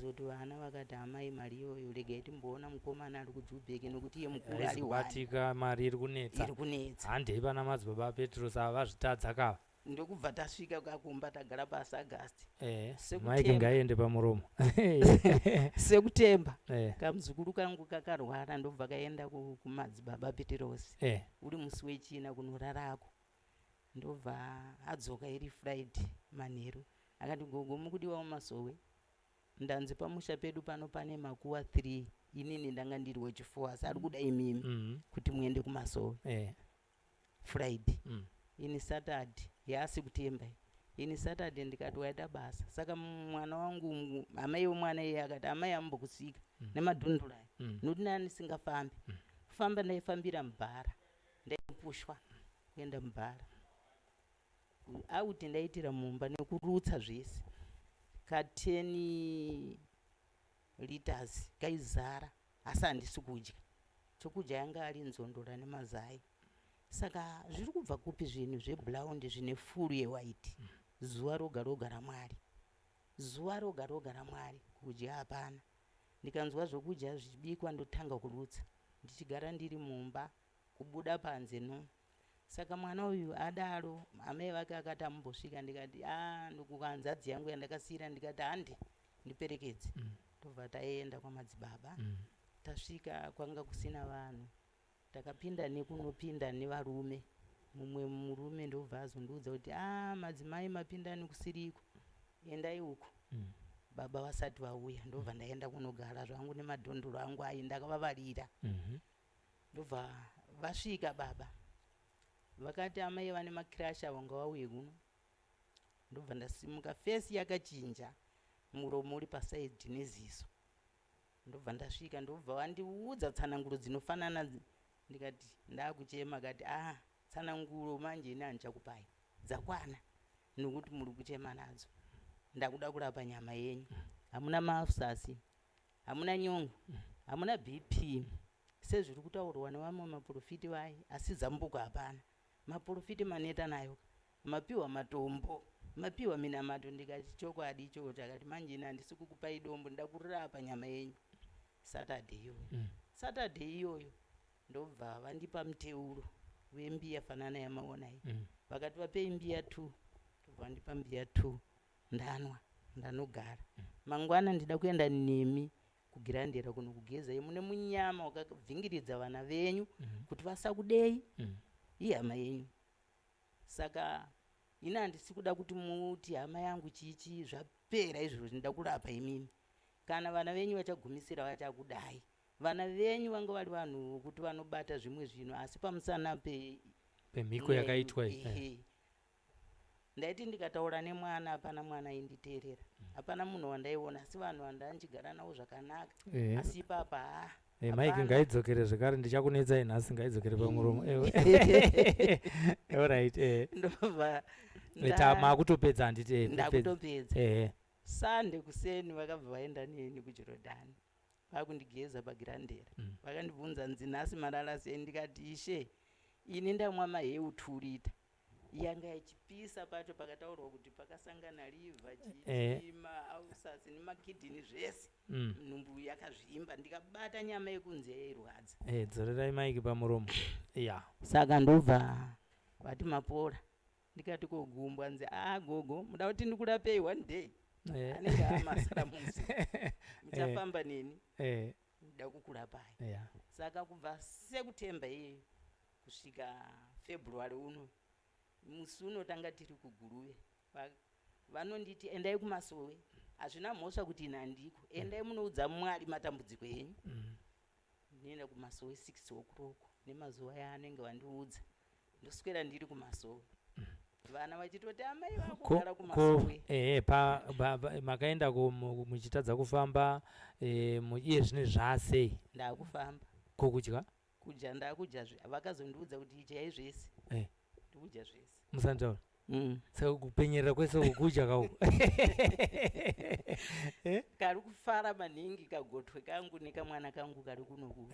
Zoti vana vakati, amai, mari iyoyo regai timboona mukomana ari kuJubheki, nekuti iye mukuru Haizi ari one. kubatika, mari iri kunetsa. Iri kunetsa. Handei pana madzibaba Petros ava, vazvitadza kava. Ndokubva tasvika kakumba, tagara pasi August. Sekutemba. Mike ngaiende pamuromo. Sekutemba, kamuzukuru kangu kakarwara, ndobva kaenda kumadzibaba Petirosi. Uri musi weChina kunorarako, ndobva adzoka iri Friday manheru, akati, gogo, mukudiwa mumasowe, ndanzi pamusha pedu pano pane makuva 3, inini ndanga ndiri wechifour, asi ari kuda imimi kuti muende kumasowe Friday. Ini Saturday yaasi kutemba iyi. Ini Saturday ndikati, waita basa. Saka mwana wangu, amai wemwana iye akati, amai, ambokusvika nemadhundura aya, nokuti nani ndisingafambi kufamba, ndaifambira mubhara, ndaipushwa kuenda mubhara auti, ndaitira mumba nekurutsa zvese, ka10 liters kaizara, asi handisi kudya chokudya, yanga ari nzondora nemazai. Saka zviri kubva kupi zvinhu zvebrown zvine furu yewhite zuva roga roga raMwari, zuva roga roga raMwari? Kudya hapana. Ndikanzwa zvokudya zvichibikwa, ndotanga kurutsa, ndichigara ndiri mumba, kubuda panze no. Saka mwana uyu adaro, amai vake akati, amumbosvika. Ndikati, a ndikuhanzadzi yangu yandakasiyira, ndikati, handi ndiperekedze. Ndobva taenda kwamadzibaba. Tasvika, kwanga kusina vanhu. Takapinda nekunopinda nevarume. Mumwe murume ndobva azondiudza kuti, a, madzimai mapinda nekusiriko, endai uko, baba vasati vauya. Ndobva ndaenda kunogara zvangu nemadhondoro angu ayi, ndakavavarira. Ndobva vasvika baba, vakati, amai vane makirashi avo ngavauye kuno. Ndobva ndasimuka, face yakachinja, muromo uri pasaidhi neziso. Ndobva ndasvika, ndobva vandiudza tsananguro dzinofanana, ndikati, ndakuchema. Akati, a, tsananguro manje ini handichakupai, dzakwana, nokuti muri kuchema nadzo. Ndakuda kurapa nyama yenyu. Hamuna maulcers, hamuna nyongo, hamuna BP. Sezviri kutaurwa nevamwe maprofiti vaye, asi zambuko hapana. Maprofiti maneta nayo, mapiwa matombo, mapiwa minamato. Ndikati chokwadi ichocho. Akati manje ini handisi kukupai dombo, ndakurapa nyama yenyu Saturday iyoyo. Saturday iyoyo ndobva vandipa muteuro wembiya fanana yamaona iyi. Vakati vapei mbiya 2, ndobva vandipa mbiya 2, ndanwa, ndanogara. Mangwana ndida kuenda nemi kugirandera kunokugezai, mune munyama wakabvingiridza vana venyu kuti vasakudei. Ihama yenyu, saka ini handisi kuda kuti muti hama yangu chichi. Zvapera izvozvo, ndida kurapa imimi. Kana vana venyu vachagumisira vachakudai, vana venyu vanga vari vanhu vokuti vanobata zvimwe zvinhu, asi pamusana pe pemhiko yakaitwa iyi. Ehe. Ndaiti ndikataura nemwana, hapana mwana ainditeerera, hapana munhu wandaiona, asi vanhu vandanchigara navo zvakanaka. Asi ipapa ha. Mike Hapana. Ngaidzokere zvekare, ndichakunetsai nhasi. Ngaidzokere pamuromo. Alright. Ndobva Makutopedza handiti? Pedza. Ndakutopedza. Ehe. Sunday kuseni vakabva vaenda neni kuJorodhani, vakundigeza pagirandera. Vakandibvunza nzi, "Nhasi marara sei?" Ndikati, "Ishe, ini ndamwa maheu 2 lita." Yanga ichipisa pacho pakataurwa kuti pakasangana liver, chichima ulcers nemakidney zvese. Nhumbu yakazvimba, ndikabata nyama yekunze yairwadza. Dzorerai mike pamuromo ya. Saka ndobva vati, "Mapora?" Ndikati, "Kogumbwa?" Nzi, "A gogo, muda kuti ndikurapei one day?" Anenge amasaramusi, muchafamba neni, ndida kukurapai. Saka kubva sekutemba iyeyo kusvika February uno, musi uno tanga tiri kuGuruve. Vanonditi, "Endai kumasowe, hazvina mhosva kuti ini handiko, endai munoudza Mwari matambudziko enyu." Ndinoenda kumasowe 6 o'clock nemazuva yaanenge vandiudza, ndoswera ndiri kumasowe, vana vachitoti, "Amai vakugara kumasowe." Ehe, pa, pa, pa, makaenda muchitadza kufamba, iye zvino zvaasei? Ndakufamba. Kokudya? Kudya ndakudya. Vakazondiudza kuti idyai zvese. Ndikudya zvese. Musantaura. Saka kupenyerera kwese uku kudya kauku? Kari kufara maningi kagotwe kangu nekamwana kangu kari kunoku,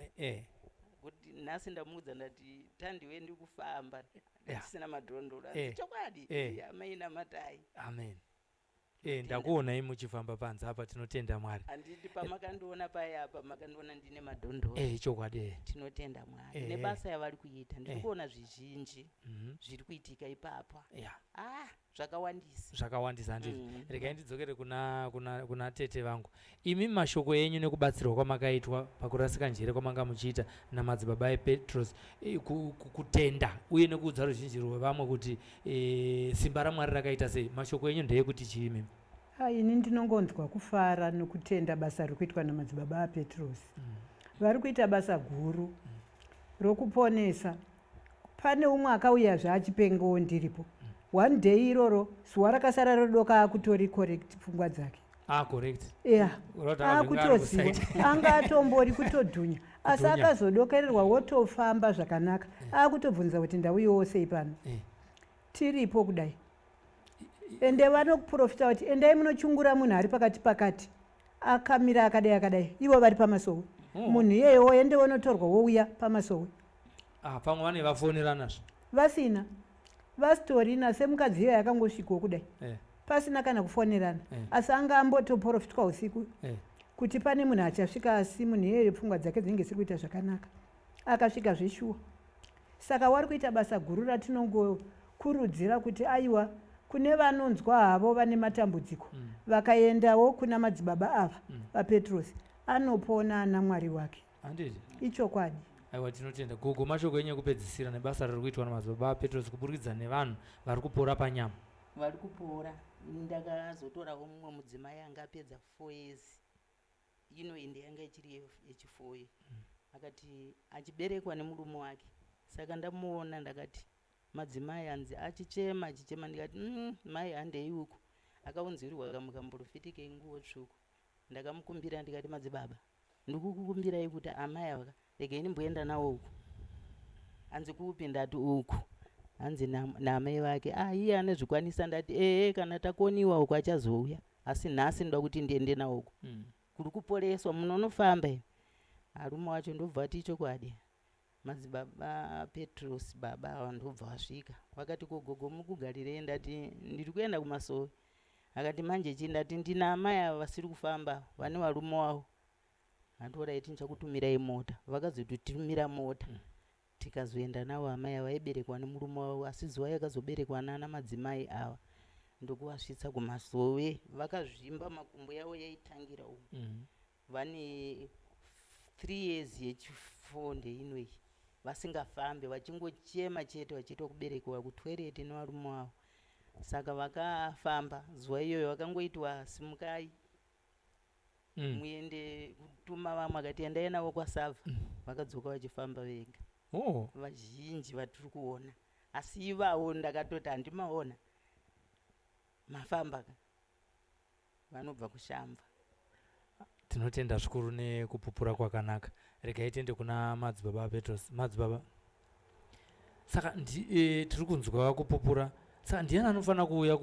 kuti nhasi ndamuudza, ndati, "Tandiwe, ndikufamba, ndisina madhondoro." Asi chokwadi, amai namatai. Amen. Ndakuonai muchifamba panze apa, tinotenda Mwari. Handiti pamakandiona paya apa makandiona ndine madhondoro? Chokwadi. Tinotenda Mwari nebasa yavari kuita. Ndiri kuona zvizhinji zviri kuitika ipapa. Ah, zvakawandisa. Zvakawandisa handiti? Mm. Regai ndidzokere kuna tete vangu. Imi mashoko enyu nekubatsirwa kwamakaitwa pakurasika njere kwamanga muchiita namadzibaba ePetros, kutenda uye nekuudza ruzhinji rwevamwe kuti simba raMwari rakaita sei, mashoko enyu ndeyekuti chii imimi? Ah, ini ndinongonzwa kufara nokutenda basa riri kuitwa namadzibaba aPetrosi. Vari kuita basa guru rokuponesa. Pane umwe akauyazve achipengawo ndiripo one day iroro, zuva rakasara rodoka akutori correct pfungwa dzake. Ah, correct. Ya. Urati akabvinga ari Akutoziva. kuside. Anga atombori kutodhunya, asi Kudhunya. akazodokererwa wotofamba zvakanaka, akutobvunza kuti, "Ndauyiwo sei pano?" Tiripo kudai, ende vanokuprofita kuti endai munochungura munhu ari pakati pakati akamira akadai akadai, ivo vari pamasowe. Munhu iyeyo woende wonotorwa wouya pamasowe. Ah, pamwe vane vafoneranazvo. Vasina, vasitorina. Semukadzi iyoyo akangosvikawo kudai pasina kana kufonerana, asi anga ambotoprofitwa usiku kuti pane munhu achasvika, asi munhu iyeyo pfungwa dzake dzinenge dziri kuita zvakanaka. Akasvika zveshuwa. Saka wari kuita basa guru ratinongokurudzira kuti aiwa, kune vanonzwa havo vane matambudziko, vakaendawo kuna madzibaba ava vaPetrosi, anopona ana Mwari wake. Handiti? Ichokwadi. Aiwa, tinotenda. Gogo, mashoko enyu ekupedzisira nebasa riri kuitwa namadzibaba aPetros kuburikidza nevanhu vari kupora panyama. Vari kupora. Ini ndakazotorawo mumwe mudzimai anga apedza 4 years ino, ende yanga ichiri yechifour, akati achiberekwa nemurume wake. Saka ndamuona, ndakati madzimai anzi achichema achichema, ndikati, mai, handei uku." Akaunzirirwa kamukamborofiti kenguo tsvuku. Ndakamukumbira, ndikati, "Madzibaba, ndikukukumbirai kuti amai ava regai ndimboenda nawo uku." Hanzi, "Kupi?" Ndati, "Uku." Hanzi naamai vake, "Ah, iye anozvikwanisa." Ndati, "Ehe, kana takoniwa uku achazouya, asi nhasi ndoda kuti ndiende nawo uku kuri kuporeswa munonofamba imi." Arume wacho ndobva vati ichokwadi madzibaba Petros baba ava ndobva vasvika vakati ko gogo muri kugarirei ndati ndiri kuenda kumasowe akati manje chii ndati ndina amai ava vasiri kufamba vane varume wavo handihoraiti ndichakutumirai mota vakazotitumira mota mm. Tikazoenda navo amai ava vaiberekwa nemurume wavo asi zuva yakazoberekwa nana madzimai ava ndokuvasvitsa kumasowe vakazvimba makumbo yavo yaitangira umu mm. Vane 3 years yechi4 ndeino iyi vasingafambe vachingochema chete vachiitwa kuberekewa kutoilet nevarume vavo saka vakafamba zuva iyoyo vakangoitwa simukai mm. muende kutuma vamwe akati endai navo kwasavha mm. vakadzoka vachifamba vega oh. Vazhinji vatiri kuona asi ivavo ndakatoti handimaona mafamba ka vanobva kuShamva. Tinotenda zvikuru nekupupura kwakanaka. Regai tiende kuna madzibaba Petros. Madzibaba, saka ndi, e, tiri kunzwa kupupura. Saka ndiani anofanira kuuya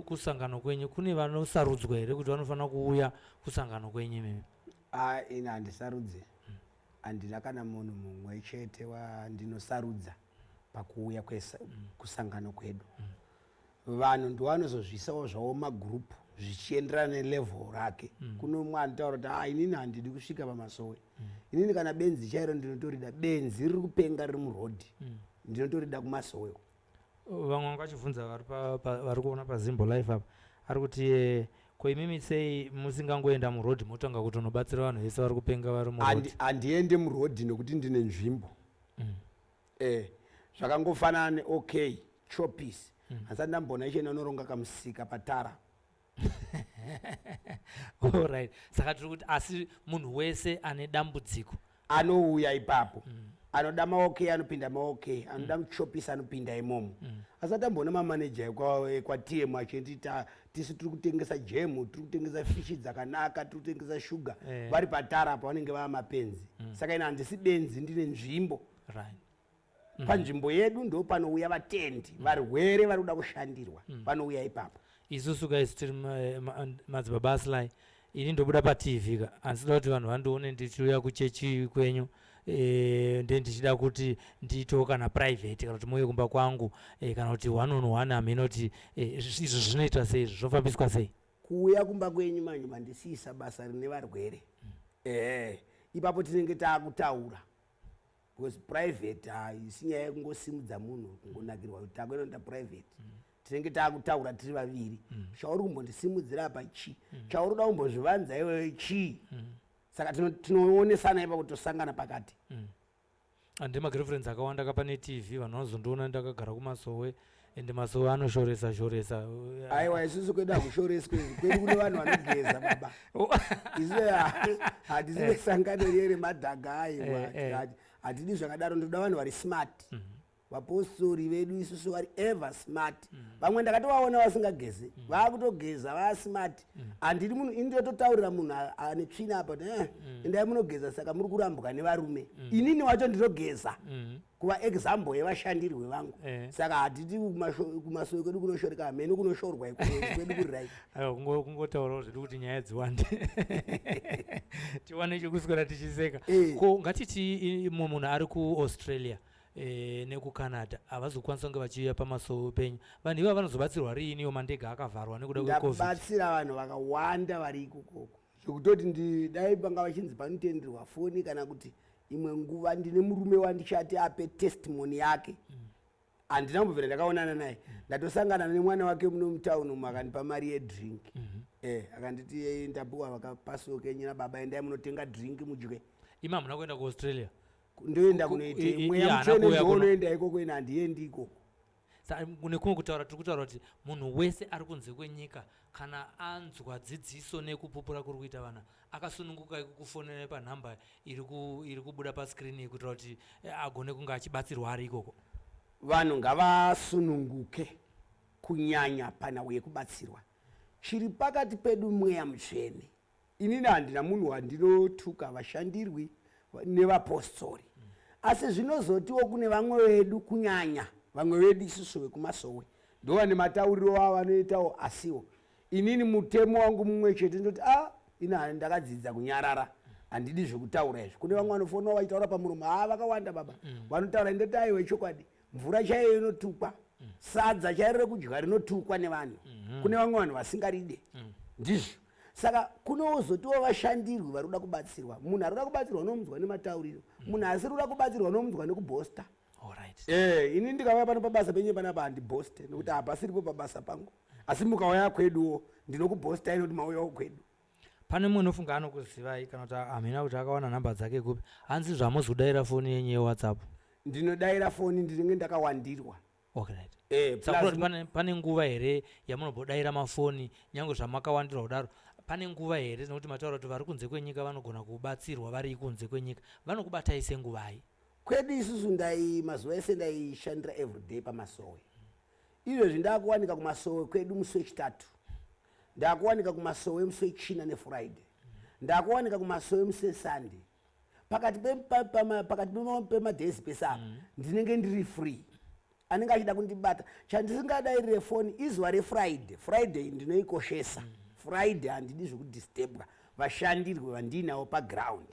kusangano kwenyu? Kune vanosarudzwa here kuti vanofanira kuuya kusangano kwenyu imimi? Ah, ini handisarudze. Handina kana munhu mumwe chete wandinosarudza pakuuya kusangano kwedu. Vanhu ndivanozozviisawo zvavo magroup zvichienderana nelevel rake mm. Kune umwe anotaura kuti ah, inini handidi kusvika pamasowe mm. Inini kana benzi chairo ndinotorida benzi riri kupenga riri murodhi mm. Ndinotorida kumasowe. Vamwe vanga vachibvunza vari kuona paZimbo Life apa ari kuti eh, ko imimi sei musingangoenda murodhi motanga kutonobatsira vanhu vese vari kupenga vari murodhi? Handiende murodhi nekuti ndine nzvimbo mm. Eh, zvakangofanana neok chopis mm. Handisati ndamboona ichena unoronga kamusika patara. Alright, saka tiri kuti asi munhu wese ane dambudziko anouya ipapo mm. Anoda maok anopinda maok, anoda mm. Muchopis anopinda imomo mm. Asati amboona mamaneja ekwatm achiti tisu tiri kutengesa jemu, tiri kutengesa fishi dzakanaka, tiri kutengesa shuga eh. Vari patara apa vanenge vava mapenzi mm. Saka ina handisi benzi, ndine nzvimbo right. Mm. Panzvimbo yedu ndo panouya vatendi mm. Varwere vari kuda kushandirwa mm. Vanouya ipapo. Isusu guys tiri madzibaba aSly, ini ndobuda paTV ka, handisida kuti vanhu vandione ndichiuya kuchechi kwenyu e, nde ndichida kuti ndiitewo kana private kana kuti muuye kumba kwangu e, kana kuti one on one hameno kuti e, izvo zvinoitwa sei, izvo zvinofambiswa sei? Kuuya kumba kwenyu manje mandisiisa basa rine varwere mm. Ehe, ipapo tinenge taakutaura because private haisi nyaya yekungosimudza munhu kungonakirwa kuti takuenda private mm. Tinenge taakutaura tiri vaviri mm. Chauri kumbondisimudzira apa chii mm. Chauri kuda kumbozvivanza iwewe chii mm. Saka tinoonesana ipapo, tosangana pakati mm. Ande magirlfriends akawanda ka pane TV, vanhu vanozondiona ndakagara kumasowe ende masowe anoshoresa shoresa. Aiwa, isusu kwedu hakushoreswi, kwedu kune vanhu vanogeza baba. Isu hatisi vesangano riye remadhaga, aiwa. Hatidi zvakadaro, ndoda vanhu vari smart mm. Vapostori vedu isusu vari ever smart. Vamwe ndakatovaona vasingagezi, vaakutogeza vasmart. Handidi munhu, ini ndototaurira munhu ane tsvina apa kuti eh, endai munogeza, saka muri kurambwa nevarume. Inini wacho ndinogeza kuva example yevashandirwi vangu. Saka hatidi kumasowe kwedu kunoshoreka, hameno kunoshorwa ikoko, kwedu kuri right. Aiwa, kungotaurawo zvedu kuti nyaya dziwande tiwane chekuswera tichiseka. Ko ngatiti mumwe munhu ari kuAustralia e, nekuCanada havazokwanisa kunge vachiuya pamasowe penyu, vanhu ivava vanozobatsirwa riini iwo mandege akavharwa nekuda kweCovid? Ndabatsira vanhu vakawanda vari ikokoko zvekutoti dai vanga vachinzi panotenderwa foni kana kuti imwe nguva ndine murume wandichati ape testimony yake. Handina kumbobvira ndakaonana naye, ndatosangana nemwana wake muno mutauni umu, akandipa mari yedrink mm -hmm. Eh, akanditi eh, ndapiwa vakapasowe kenyu nababa, endai munotenga drink mudye. Imi hamuna kuenda kuAustralia? Ndoenda kunoitei? Mweya mutsvene ndounoenda ikoko, ine handiendi ikoko. Nekumwe kutaura tiri kutaura kuti munhu wese ari kunze kwenyika kana anzwa dzidziso nekupupura kuri kuita vana akasununguka kukufonera panhamba iri kubuda paskrini kuitira kuti eh, agone kunge achibatsirwa ari ikoko. Vanhu ngavasununguke kunyanya panhau yekubatsirwa. Chiri pakati pedu mweya mutsvene. Inini handina munhu wandinotuka, vashandirwi nevapostori, asi zvinozotiwo kune vamwe vedu, kunyanya vamwe vedu isusu vekumasowe ndovane matauriro avo vanoitawo, asiwo inini mutemo wangu mumwe chete, ndoti a ah, ini ndakadzidza kunyarara. Handidi zvekutaura izvi. Kune vamwe vanofonawo vachitaura pamuromo, haa vakawanda baba. Vanotaura ndoti aiwe, chokwadi mvura chaiyo inotukwa, sadza chairo rekudya rinotukwa nevanhu. Kune vamwe vanhu vasingaride. Ndizvo saka kunozotiwo vashandirwi vari kuda kubatsirwa. Munhu ari kuda kubatsirwa unomunzwa nematauriro, munhu asiri kuda kubatsirwa unomunzwa nekubhosta. Ini ndikauya pano pabasa penyu panapa handibhoste, nekuti hapasiripo pabasa pangu, asi mukauya kweduwo ndinokubhostai nekuti mauyawo kwedu. Pane mumwe unofunga anokuzivai kana kuti hamhina kuti akawana nhamba dzake kupi, hanzi zvamuzodaira foni yenyu yeWhatsApp? Ndinodaira foni, ndinenge ndakawandirwa. Okay, right. Saka Plus kuti pane nguva here yamunombodaira mafoni nyange zvamakawandirwa kudaro? Pane nguva here, nekuti mataura kuti vari kunze kwenyika vanogona kubatsirwa vari kunze kwenyika, vanokubatai senguvai? Kwedu isusu ndai mazuva ese ndaishandira everyday pamasowe. Izvezvi ndakuwanika kumasowe kwedu musi wechitatu, ndakuwanika kumasowe musi wechina neFriday, ndakuwanika kumasowe musi weSunday. Pakati pemadays pese apa ndinenge ndiri free. Anenge achida kundibata, chandisingadairire foni izuva reFriday. Friday ndinoikoshesa. Friday handidi zvekudisturbwa vashandirwe vandiinawo paground.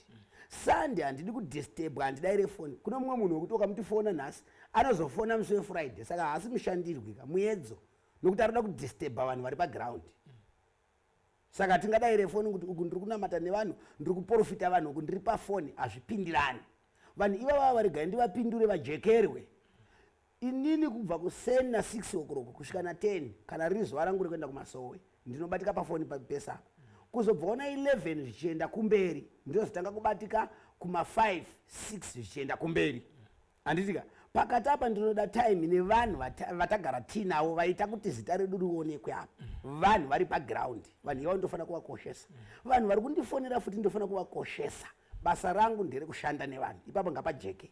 Sunday handidi kudisturbwa, handidaire foni. Kune mumwe munhu wekuti ukamuti fona nhasi, anozofona musi weFriday, saka haasi mushandirwi ka, muedzo, nokuti arikuda kudisturba vanhu vari paground. Saka tingadaire foni kuti uku ndiri kunamata nevanhu, ndiri kuprofita vanhu, uku ndiri pafoni, hazvipindirani. Vanhu ivava varegai ndivapindure vajekerwe. Inini kubva kuseni na6 o'clock kusvika na10, kana riri zuva rangu rekuenda kumasowe, ndinobatika pafoni pese apa. Kuzobvawo na11 zvichienda kumberi, ndinozotanga kubatika kuma5 6 zvichienda kumberi, handitika? Pakati apa ndinoda time nevanhu vatagara tiinavo vaita kuti zita redu rionekwe apa, vanhu vari paground. Vanhu ivavo ndofanira kuvakoshesa. Vanhu vari kundifonera futi ndofanira kuvakoshesa. Basa rangu nderekushanda nevanhu, ipapo ngapajeke.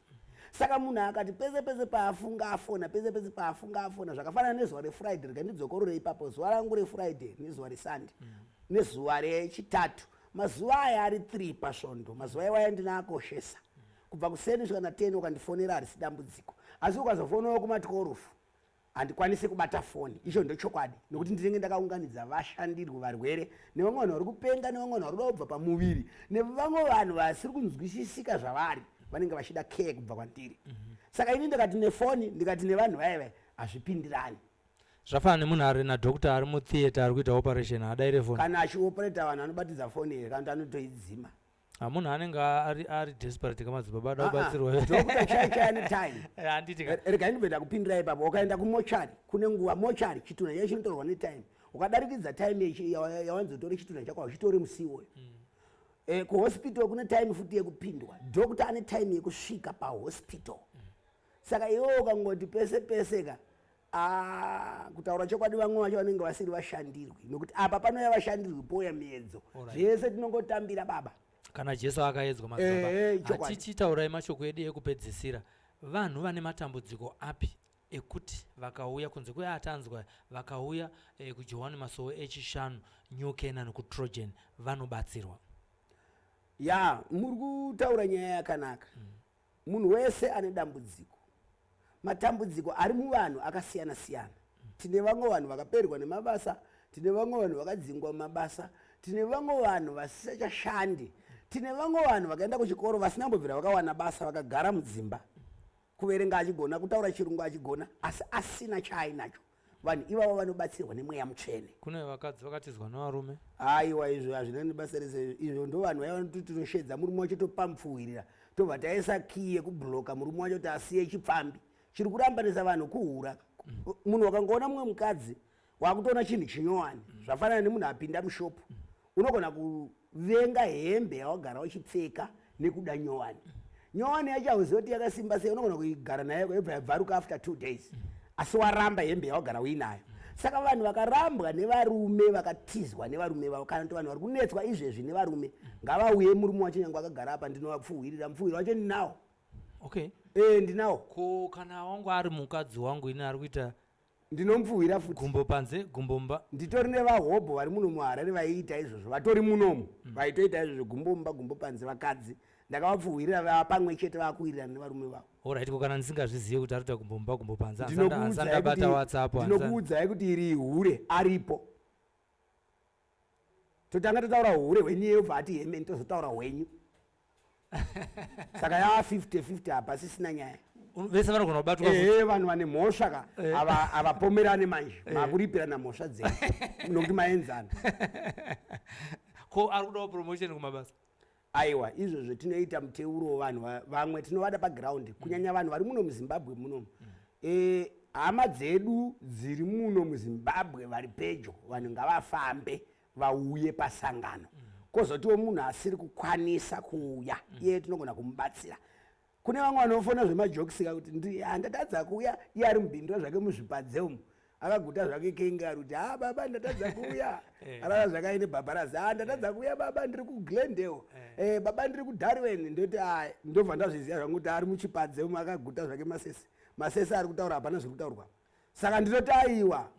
Saka munhu akati pese pese paafunga afona, pese pese paafunga afona, zvakafanana nezuva reFriday. Rega ndidzokorore ipapo: zuva rangu reFriday nezuva reSunday nezuva rechitatu, mazuva aya ari 3 pasvondo, mazuva iwaya ndinaakoshesa. Kubva kuseni svika na10 ukandifonera harisi dambudziko, asi ukazofonawo kuma12 handikwanisi kubata foni. Icho ndochokwadi, nokuti ndinenge ndakaunganidza vashandirwi, varwere, nevamwe vanhu vari kupenga, nevamwe vanhu vari kuda kubva pamuviri, nevamwe vanhu vasiri kunzwisisika zvavari, vanenge vachida care kubva kwandiri. Saka ini ndikati nefoni, ndikati nevanhu vaya vaya, hazvipindirani. Zvafanana nemunhu ari nadoctor ari mutheatre ari kuita operation, haadaire foni. Kana achioperata vanhu anobatidza foni here, kana kuti anotoidzima? Munhu anenge ari desperate kamadzibaba, ada Ah, ah, kubatsirwa. Doctor chai chai ane time. Handiti ka? Regai ndibve ndakupindirai ipapo. Ukaenda kumochari kune nguva, mochari chitunha chai chinotorwa netime. Ukadarikidza time yawanzotore chitunha chako, hauchitori musi iwoyo. Kuhospital kune time futi yekupindwa, doctor ane time yekusvika pahospital. Saka iwewe ukangoti pese pese ka, ah, kutaura chokwadi vamwe vacho vanenge vasiri vashandirwi, nokuti apa panouya vashandirwi pouya miedzo. Zvese tinongotambira baba. Kana Jesu akaedzwa, madzibaba. Chokwadi. Hatichitaurai mashoko edu ekupedzisira. Vanhu vane matambudziko api ekuti vakauya kunze kweatanzwa, vakauya kuJohani Masowe echishanu, New Canaan, kuTrojan, vanobatsirwa? Ya, muri kutaura nyaya yakanaka. Munhu wese ane dambudziko. Matambudziko ari muvanhu akasiyana siyana. Tine vamwe vanhu vakaperwa nemabasa, tine vamwe vanhu vakadzingwa mumabasa, tine vamwe vanhu vasisachashandi, tine vamwe vanhu vakaenda kuchikoro vasina kumbobvira vakawana basa, vakagara mudzimba. Kuverenga achigona, kutaura chirungu achigona, asi asina chaainacho. Vanhu ivavo vanobatsirwa nemweya mutsvene. Kune vakadzi vakatizwa nevarume. Aiwa, izvo hazvina nebasa rese izvo. Ndo vanhu vaya vanoti tinoshedza murume wacho, topamupfuhwirira, tobva taisa kii yekubloka murume wacho kuti asiye chipfambi. Chiri kurambanisa vanhu kuhura. Munhu wakangoona mumwe mukadzi, wakutoona chinhu chinyowani. Zvafanana nemunhu apinda mushopu, unogona kuvenga hembe yawagara uchipfeka nekuda nyowani. Nyowani yacho hauzivi kuti yakasimba sei, unogona kuigara nayo yobva yabvaruka after 2 days, asi waramba hembe yawagara uinayo. Saka vanhu vakarambwa nevarume, vakatizwa nevarume vavo, kana kuti vanhu vari kunetswa izvezvi nevarume, ngavauye. Murume wacho nyange akagara apa, ndinovapfuhwirira. Mupfuhwiro wacho ndinawo. Ndinawo. Ko kana wangu ari mukadzi wangu ini ari kuita Ndinomupfuhwira futi. Gumbo panze, gumbo mumba? Nditori nevahobho vari muno muHarare vaiita izvozvo, vatori munomu, vaitoita izvozvo, gumbo mumba, gumbo panze. Vakadzi ndakavapfuhwirira, vava pamwe chete, vakuwirirana nevarume vavo. Alright, ko kana ndisingazvizivi kuti ari kuita gumbo mumba, gumbo panze, Ndinokuudzai handisandabata WhatsApp Ndinokuudzai kuti iri hure aripo. Totanga totaura hure hwenyu, yobva ati hemeni, tozotaura hwenyu. Saka yaa 50 50 hapasisina nyaya. Vese vanogona kubatwa futi. Ehe, vanhu vane mhosva ka Eh. havapomerane manje. Eh. Makuripirana mhosva dzenyu nokuti maenzana. Ko ari kudawo promotion kumabasa? Aiwa, izvozvo tinoita muteuro. Vanhu vamwe tinovada paground, kunyanya vanhu vari muno muZimbabwe munomu. Hama dzedu dziri muno muZimbabwe vari pedyo, vanhu ngavafambe vauye pasangano. Kwozotiwo munhu asiri kukwanisa kuuya, iye tinogona kumubatsira. Kune vamwe vanofona zvemajokisi ka kuti handatadza kuuya, iye ari mubhindura zvake muzvipadze umu, akaguta zvake kenge, ari kuti, "Ha baba, ndatadza kuuya." Arara zvakaine bhabharazi, "Ha, ndatadza kuuya baba, ndiri kuGlendale. Baba, ndiri kuDarwen." Ndoti, "A, ndobva ndazviziva zvangu kuti ari muchipadze umu, akaguta zvake masese masese, ari kutaura hapana zviri kutaurwa." Saka ndinoti, aiwa,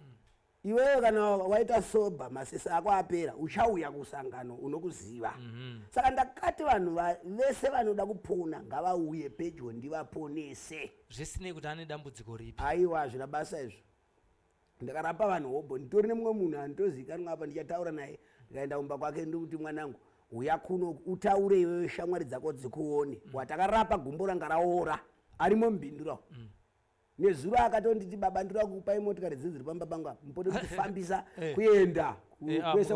iwewe kana waita sober, masese ako apera, uchauya kusangano, unokuziva. Saka ndakati vanhu vese vanoda kupona ngavauye pedyo ndivaponese. Zvisinei kuti ane dambudziko ripi? Aiwa, hazvina basa izvo. Ndakarapa vanhu hobho. Nditori nemumwe munhu andozikanwa apa, ndichataura naye. Ndikaenda kumba kwake, ndikuti, "Mwanangu, uya kuno utaure iwewe, shamwari dzako dzikuone." Watakarapa gumbo ranga raora, arimo mubhindura. Nezuro akatonditi, "Baba, ndinoda kukupai motikari dziri pamba pangu apa, mupote muchifambisa kuenda kwese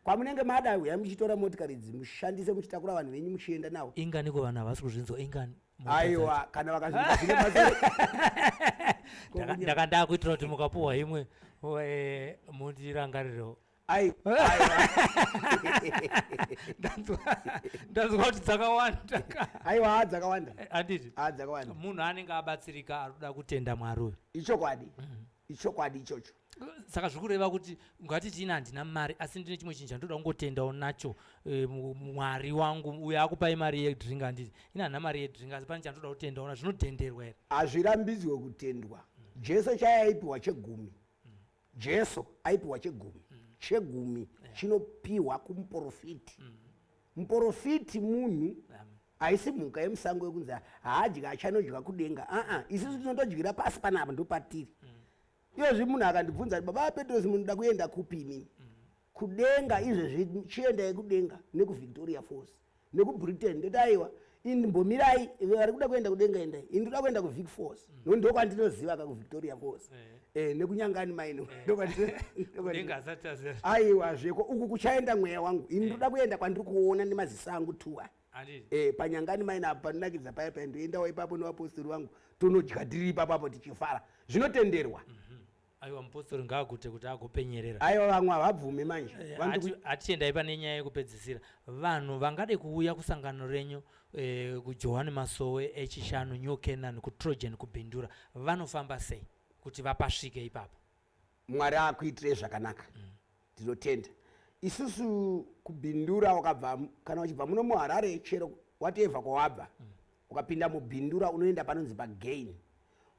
kwamunenge mada. Uyai muchitora motikari idzi, mushandise muchitakura vanhu venyu muchienda navo." Inganiko? Vanhu havasi kuzvinzwa. Ingani motikari? Aiwa, kana vakazvinzwa zvine basa. Ndaka ndakuitira kuti mukapuhwa imwe, mundirangarirewo. Ai. Ndanzwa kuti dzakawanda. Aiwa, dzakawanda. Handiti? Dzakawanda. Munhu anenge abatsirika, ari kuda kutenda Mwari uyu. Ichokwadi, ichokwadi ichocho. Saka zviri kureva kuti ngatiti ina handina mari, asi ndine chimwe chinhu chandoda kungotendawo nacho Mwari wangu uyo akupai mari yedrink. Handiti? Ina handina mari yedrink, asi pane chandoda kutendawo nazvo. Zvinotenderwa here? Hazvirambidzwe kutendwa. Jesu chaiye aipiwa chegumi. Jesu aipiwa chegumi. Chegumi chinopiwa kumuprofiti. Muprofiti munhu, haisi mhuka yemusango yekunzi haadyi, achanodya kudenga. Aa, isusu tinotodyira pasi panapa, ndopatiri iyozvi. Munhu akandibvunza kuti, "Baba Petros, munoda kuenda kupi imini?" Kudenga izvezvi, chiendai kudenga nekuVictoria Falls nekuBritain. Ndoti, aiwa, imbomirai, vari kuda kuenda kudenga endai, ini ndoda kuenda kuVic Falls, nokuti ndokwandinoziva ka, kuVictoria Falls nekuNyangani Mine. Kudenga asati aziva. Aiwa, zveko uku kuchaenda mweya wangu. Ini ndoda kuenda kwandiri kuona nemaziso angu tuwa. Handiti? Panyangani Mine apo panonakidza paya paya, ndoendawo ipapo nevapostori vangu, tonodya tiri ipapo apo tichifara. Zvinotenderwa. Aiwa, mupostori ngaagute kuti agopenyerera. Aiwa, vamwe havabvumi manje. Hatiendai pane nyaya yekupedzisira. Vanhu vangade kuuya kusangano renyu, kuJohani Masowe eChishanu, New Canaan, kuTrojan, kuBindura, vanofamba sei kuti vapasvike ipapo? Mwari akuitirei zvakanaka. Ndinotenda. Isusu kuBindura, wakabva, kana uchibva muno muHarare, chero whatever kwawabva, ukapinda muBindura, unoenda panonzi paGain.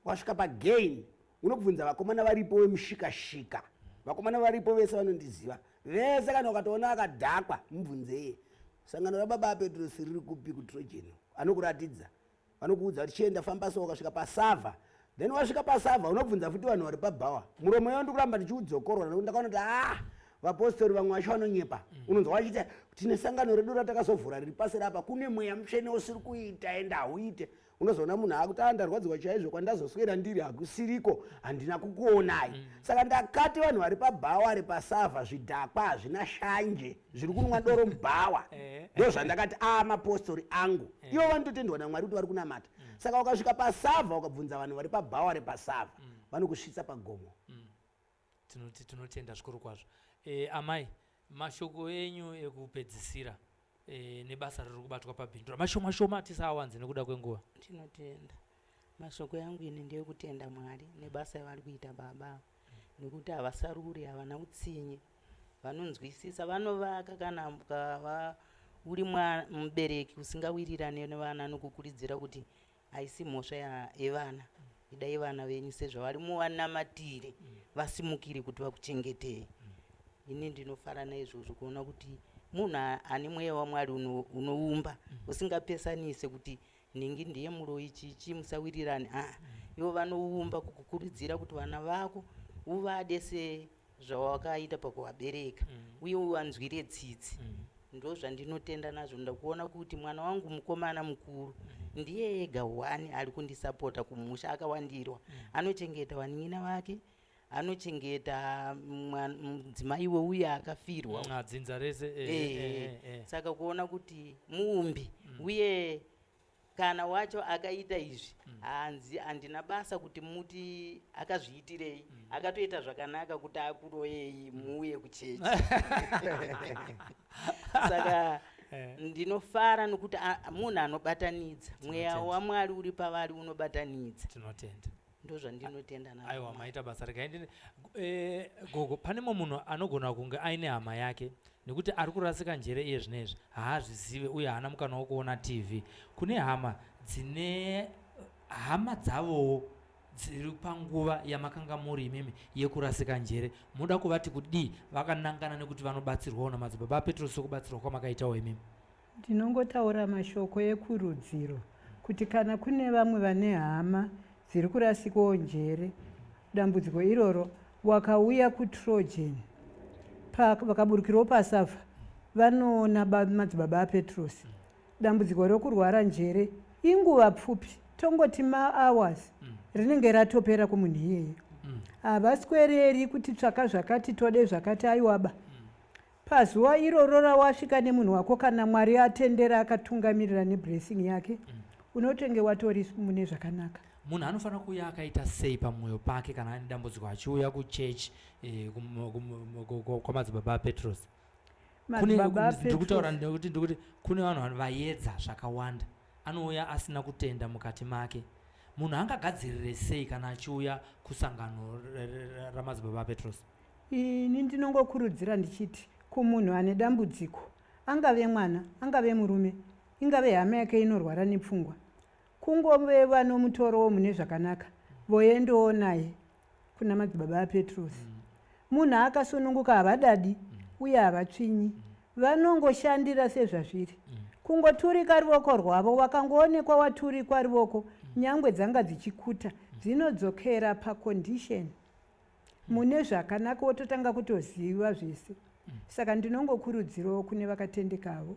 Wasvika paGain, unobvunza vakomana varipo vemushikashika. Vakomana varipo vese vanondiziva vese. Kana ukatoona akadhakwa, mubvunzeye, "Sangano rababa Petros riri kupi kuTrojan?" Anokuratidza, vanokuudza kuti chienda, famba. So ukasvika pasavha, then wasvika pasavha, unobvunza futi vanhu vari pabhawa. Muromo yavo ndikuramba ndichiudzokorora nekuti ndakaona kuti vapostori vamwe vacho vanonyepa. Unonzwa vachiti, "Tine sangano redu ratakazovhura riri paseri apa." Kune mweya mutsvene usiri kuita, enda hauite. Unozoona munhu akuti, "A, ndarwadziwa chaizvo, kwandazoswera ndiri hakusiriko, handina kukuonai." Saka ndakati vanhu vari pabhawa repasavha, zvidhakwa hazvina shanje zviri kunwa doro mubhawa. Ndo zvandakati a mapostori angu ivo vanototendwa naMwari kuti vari kunamata. Saka ukasvika pasavha, ukabvunza vanhu vari pabhawa repasavha, vanokusvitsa pagomo. Tinoti tinotenda zvikuru kwazvo. Amai, mashoko enyu ekupedzisira nebasa riri kubatwa paBindura, mashoma shoma, tisaawanze nekuda kwenguva. Tinotenda. Mashoko yangu ini ndeyekutenda Mwari nebasa yavari kuita baba, nekuti havasaruri, havana utsinye, vanonzwisisa, vanovaka. Kana ukava uri mubereki usingawirirani nevana, nokukurudzira kuti haisi mhosva yevana, idai vana venyu sezvavari, muvanamatire vasimukire kuti vakuchengetei. Ini ndinofara naizvozvo, kuona kuti munhu ane mweya waMwari unoumba, usingapesanise kuti nhingi ndiye muroyi, chichi, musawirirani. Aa, ivo vanoumba kukukurudzira kuti vana vako uvade sezvawakaita pakuvabereka, uye uvanzwire tsitsi. Ndozvandinotenda nazvo, ndakuona kuti mwana wangu mukomana mukuru ndiye ega one ari kundisapota kumusha, akawandirwa. Anochengeta vanin'ina vake, anochengeta mudzimai weuya akafirwa. Dzinza rese. Saka kuona kuti muumbi uye kana wacho akaita izvi, hanzi handina basa kuti muti akazviitirei, akatoita zvakanaka kuti akuroyei muuye kuchechi. Saka ndinofara nokuti munhu anobatanidza mweya waMwari uri pavari unobatanidza. Tinotenda. Ndozvandinotenda nazvo. Aiwa, maita basa. Regai ndine gogo, pane mumwe munhu anogona kunge aine hama yake nekuti ari kurasika njere iye zvinezvi, haazvizive uye haana mukana wekuona TV. Kune hama dzine hama dzavowo dziri panguva yamakanga muri imimi yekurasika njere, muda kuvati kudii vakanangana nekuti vanobatsirwawo namadzibaba aPetro sekubatsirwa kwamakaitawo imimi? Ndinongotaura mashoko ekurudziro kuti kana kune vamwe vane hama dziri kurasikawo njere, dambudziko iroro, wakauya kuTrojan, vakaburukirawo paSafa, vanoona madzibaba aPetrosi. Dambudziko rokurwara njere inguva pfupi, tongoti mahours, rinenge ratopera kumunhu iyeye. Havaswereri kuti tsvaka zvakati, tode zvakati, aiwaba. Pazuva iroro rawasvika nemunhu wako, kana Mwari atendera, akatungamirira neblessing yake, unotenge watori mune zvakanaka. Munhu anofanira kuuya akaita sei pamwoyo pake kana aine dambudziko achiuya kuchechi kwamadzibaba aPetros? Madzibaba Ndiri kutaura aPetros nekuti ndikuti kune vanhu vaedza zvakawanda, anouya asina kutenda mukati make. Munhu angagadzirire sei kana achiuya kusangano ramadzibaba aPetros? Ini ndinongokurudzira ndichiti kumunhu ane dambudziko, angave mwana, angave murume, ingave hama yake inorwara nepfungwa, kungove nomutoro mune zvakanaka, voendowo naye kuna madzibaba aPetros. Munhu akasununguka, havadadi uye havatsvinyi, vanongoshandira sezvazviri. Kungoturika ruoko rwavo, wakangoonekwa waturikwa ruoko, nyangwe dzanga dzichikuta dzinodzokera pacondition mune zvakanaka, wototanga kutoziva zvese. Saka ndinongokurudzirawo kune vakatendekavo,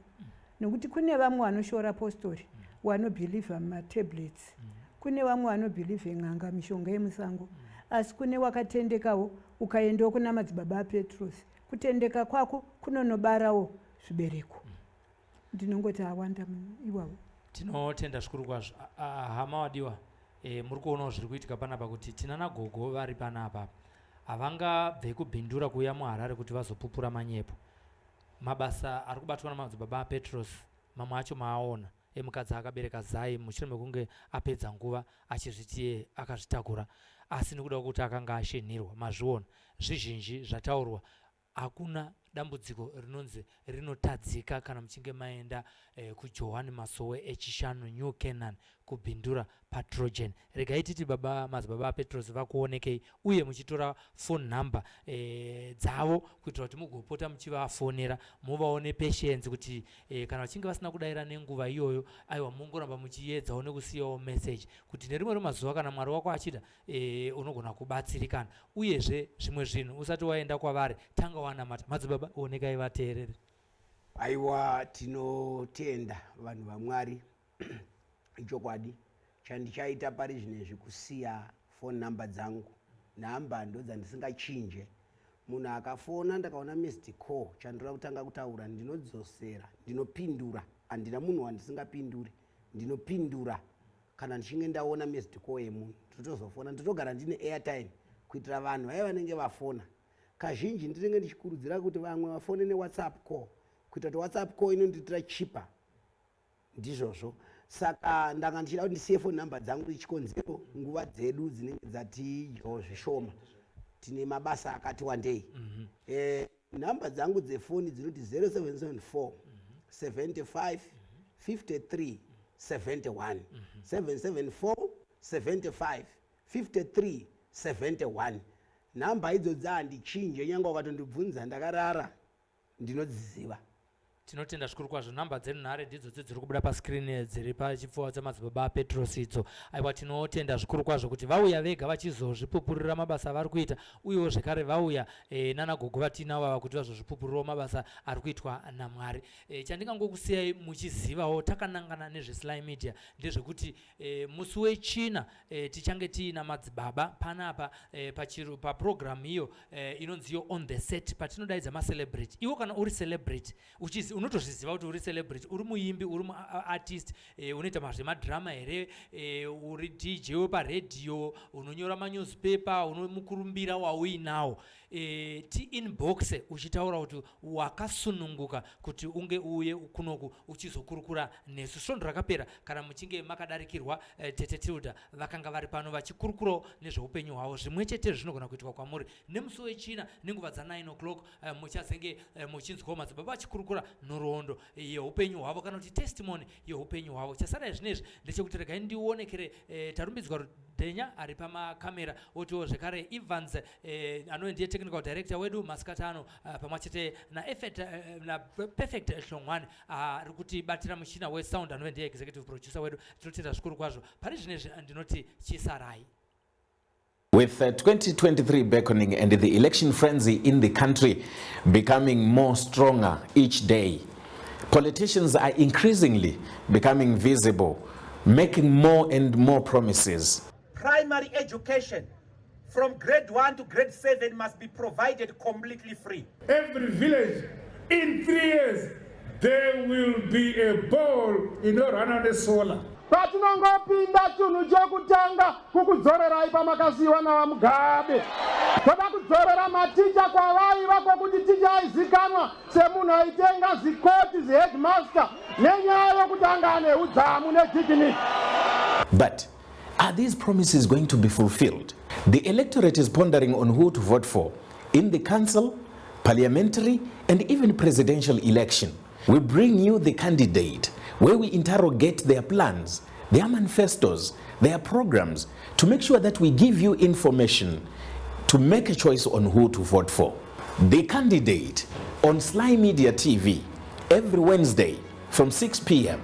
nokuti kune vamwe vanoshora postori, vanobhilivha mumatablets, kune vamwe vanobhilivhe n'anga, mishonga yemusango, asi kune wakatendekawo, ukaendawo kuna madzibaba aPetros, kutendeka kwako kunonobarawo zvibereko. Ndinongoti awanda iwavo. Tinotenda zvikuru kwazvo. Hama wadiwa, muri kuonawo zviri kuitika panapa kuti tina nagogo vari panapa, havangabve kuBindura kuuya muHarare kuti vazopupura manyepo. Mabasa ari kubatwa namadzibaba aPetros, mamwe acho maaona, emukadzi akabereka zai mushure mekunge apedza nguva achizviti akazvitakura, asi nekuda kwekuti akanga ashenhirwa, mazviona zvizhinji zvataurwa. Hakuna dambudziko rinonzi rinotadzika kana muchinge maenda kuJohani Masowe eChishanu, New Canaan, kuBindura, paTrojan. Regai titi baba madzibaba aPetros vakuonekei uye muchitora phone number dzavo kuitira kuti mugopota muchivafonera, muvaone patience kuti kana vachinge vasina kudayira nenguva iyoyo, aiwa, mungoramba muchiedzawo nekusiyawo message kuti nerimwe remazuva, kana Mwari wako achida, unogona kubatsirikana. Uyezve zvimwe zvinhu usati waenda kwavari, tanga wanamata. Madzibaba, onekai vateereri. Aiwa, tinotenda vanhu vaMwari. Ichokwadi, chandichaita pari zvinezvi kusiya phone number dzangu. Nhamba ndo dzandisingachinje. Munhu akafona ndakaona missed call, chandinoda kutanga kutaura, ndinodzosera, ndinopindura. Handina munhu wandisingapinduri, ndinopindura kana ndichinge ndaona missed call yemunhu. Ndotozofona, ndotogara ndine airtime kuitira vanhu vaya vanenge vafona. Kazhinji ndinenge ndichikurudzira kuti vamwe vafone neWhatsApp call, kuita kuti WhatsApp call inondiitira cheaper. Ndizvozvo. Saka ndanga ndichida kuti ndisiye phone number dzangu. Chikonzero, nguva dzedu dzinenge dzatidyawo zvishoma, tine mabasa akati wandei. Nhamba dzangu dzefoni dzinoti 0774 75 53 71, 774 75 53 71. Nhamba idzodzi handichinje, nyange wakatondibvunza ndakarara, ndinodziziva. Tinotenda zvikuru kwazvo. Nhamba dzenhare ndidzodzi dziri kubuda pascreen dziri pachipfuva dzamadzibaba aPetros idzo. Aiwa, tinotenda zvikuru kwazvo kuti vauya vega vachizozvipupurira mabasa avari kuita, uyewo zvekare vauya e, nana gogo vatiinavo ava kuti vazozvipupurirawo mabasa ari kuitwa naMwari. E, chandingangokusiyai muchizivawo takanangana nezveSly Media ndezvekuti e, musi wechina e, tichange tiina madzibaba panapa e, pachiru paprogramu iyo e, inonzi iyo on the set, patinodaidza macelebrity. Iwo kana uri celebrity uchizi, unotozviziva kuti uri celebrity, uri muimbi, uri muartist, e, unoita zvemadrama here, e, uri DJ weparedhiyo, unonyora manewspaper, unomukurumbira wauinawo, e, tiinboxe uchitaura kuti wakasununguka kuti unge uuye kunoku uchizokurukura nesu. Svondo rakapera, kana muchinge makadarikirwa, Tete Tilda vakanga vari pano vachikurukurawo nezveupenyu hwavo. Zvimwe chete zvinogona kuitwa kwamuri nemusi wechina nenguva dza9 o'clock. Muchazenge muchinzwawo madzibaba vachikurukura nhoroondo yeupenyu hwavo, kana kuti testimony yeupenyu hwavo. Chasara zvinezvi ndechekuti regai ndionekere Tarumbidzwa Rudhenya ari pamakamera, otiwo zvekare Evans, anove ndiye technical director wedu masikati ano, pamwe chete naPerfect Hlongwane ari kutibatira muchina wesound, anove ndiye executive producer wedu. Tinotenda zvikuru kwazvo. Pari zvinezvi ndinoti chisarai. With 2023 beckoning and the election frenzy in the country becoming more stronger each day, politicians are increasingly becoming visible, making more and more promises. Primary education from grade 1 to grade 7 must be provided completely free. Every village in 3 years there will be a borehole inorana nesolar. Patinongopinda, chinhu chekutanga kukudzorerai pamakasiyiwa naVaMugabe. Toda kudzorera maticha kwavaiva, kwokuti ticha aizikanwa semunhu aitenga zikoti, ziheadmaster, nenyaya yokuti anga ane udzamu nedignity. But are these promises going to be fulfilled? The electorate is pondering on who to vote for in the council, parliamentary, and even presidential election. We bring you The Candidate, where we interrogate their plans, their manifestos, their programs, to make sure that we give you information to make a choice on who to vote for. The Candidate on Sly Media TV every Wednesday from 6 p.m.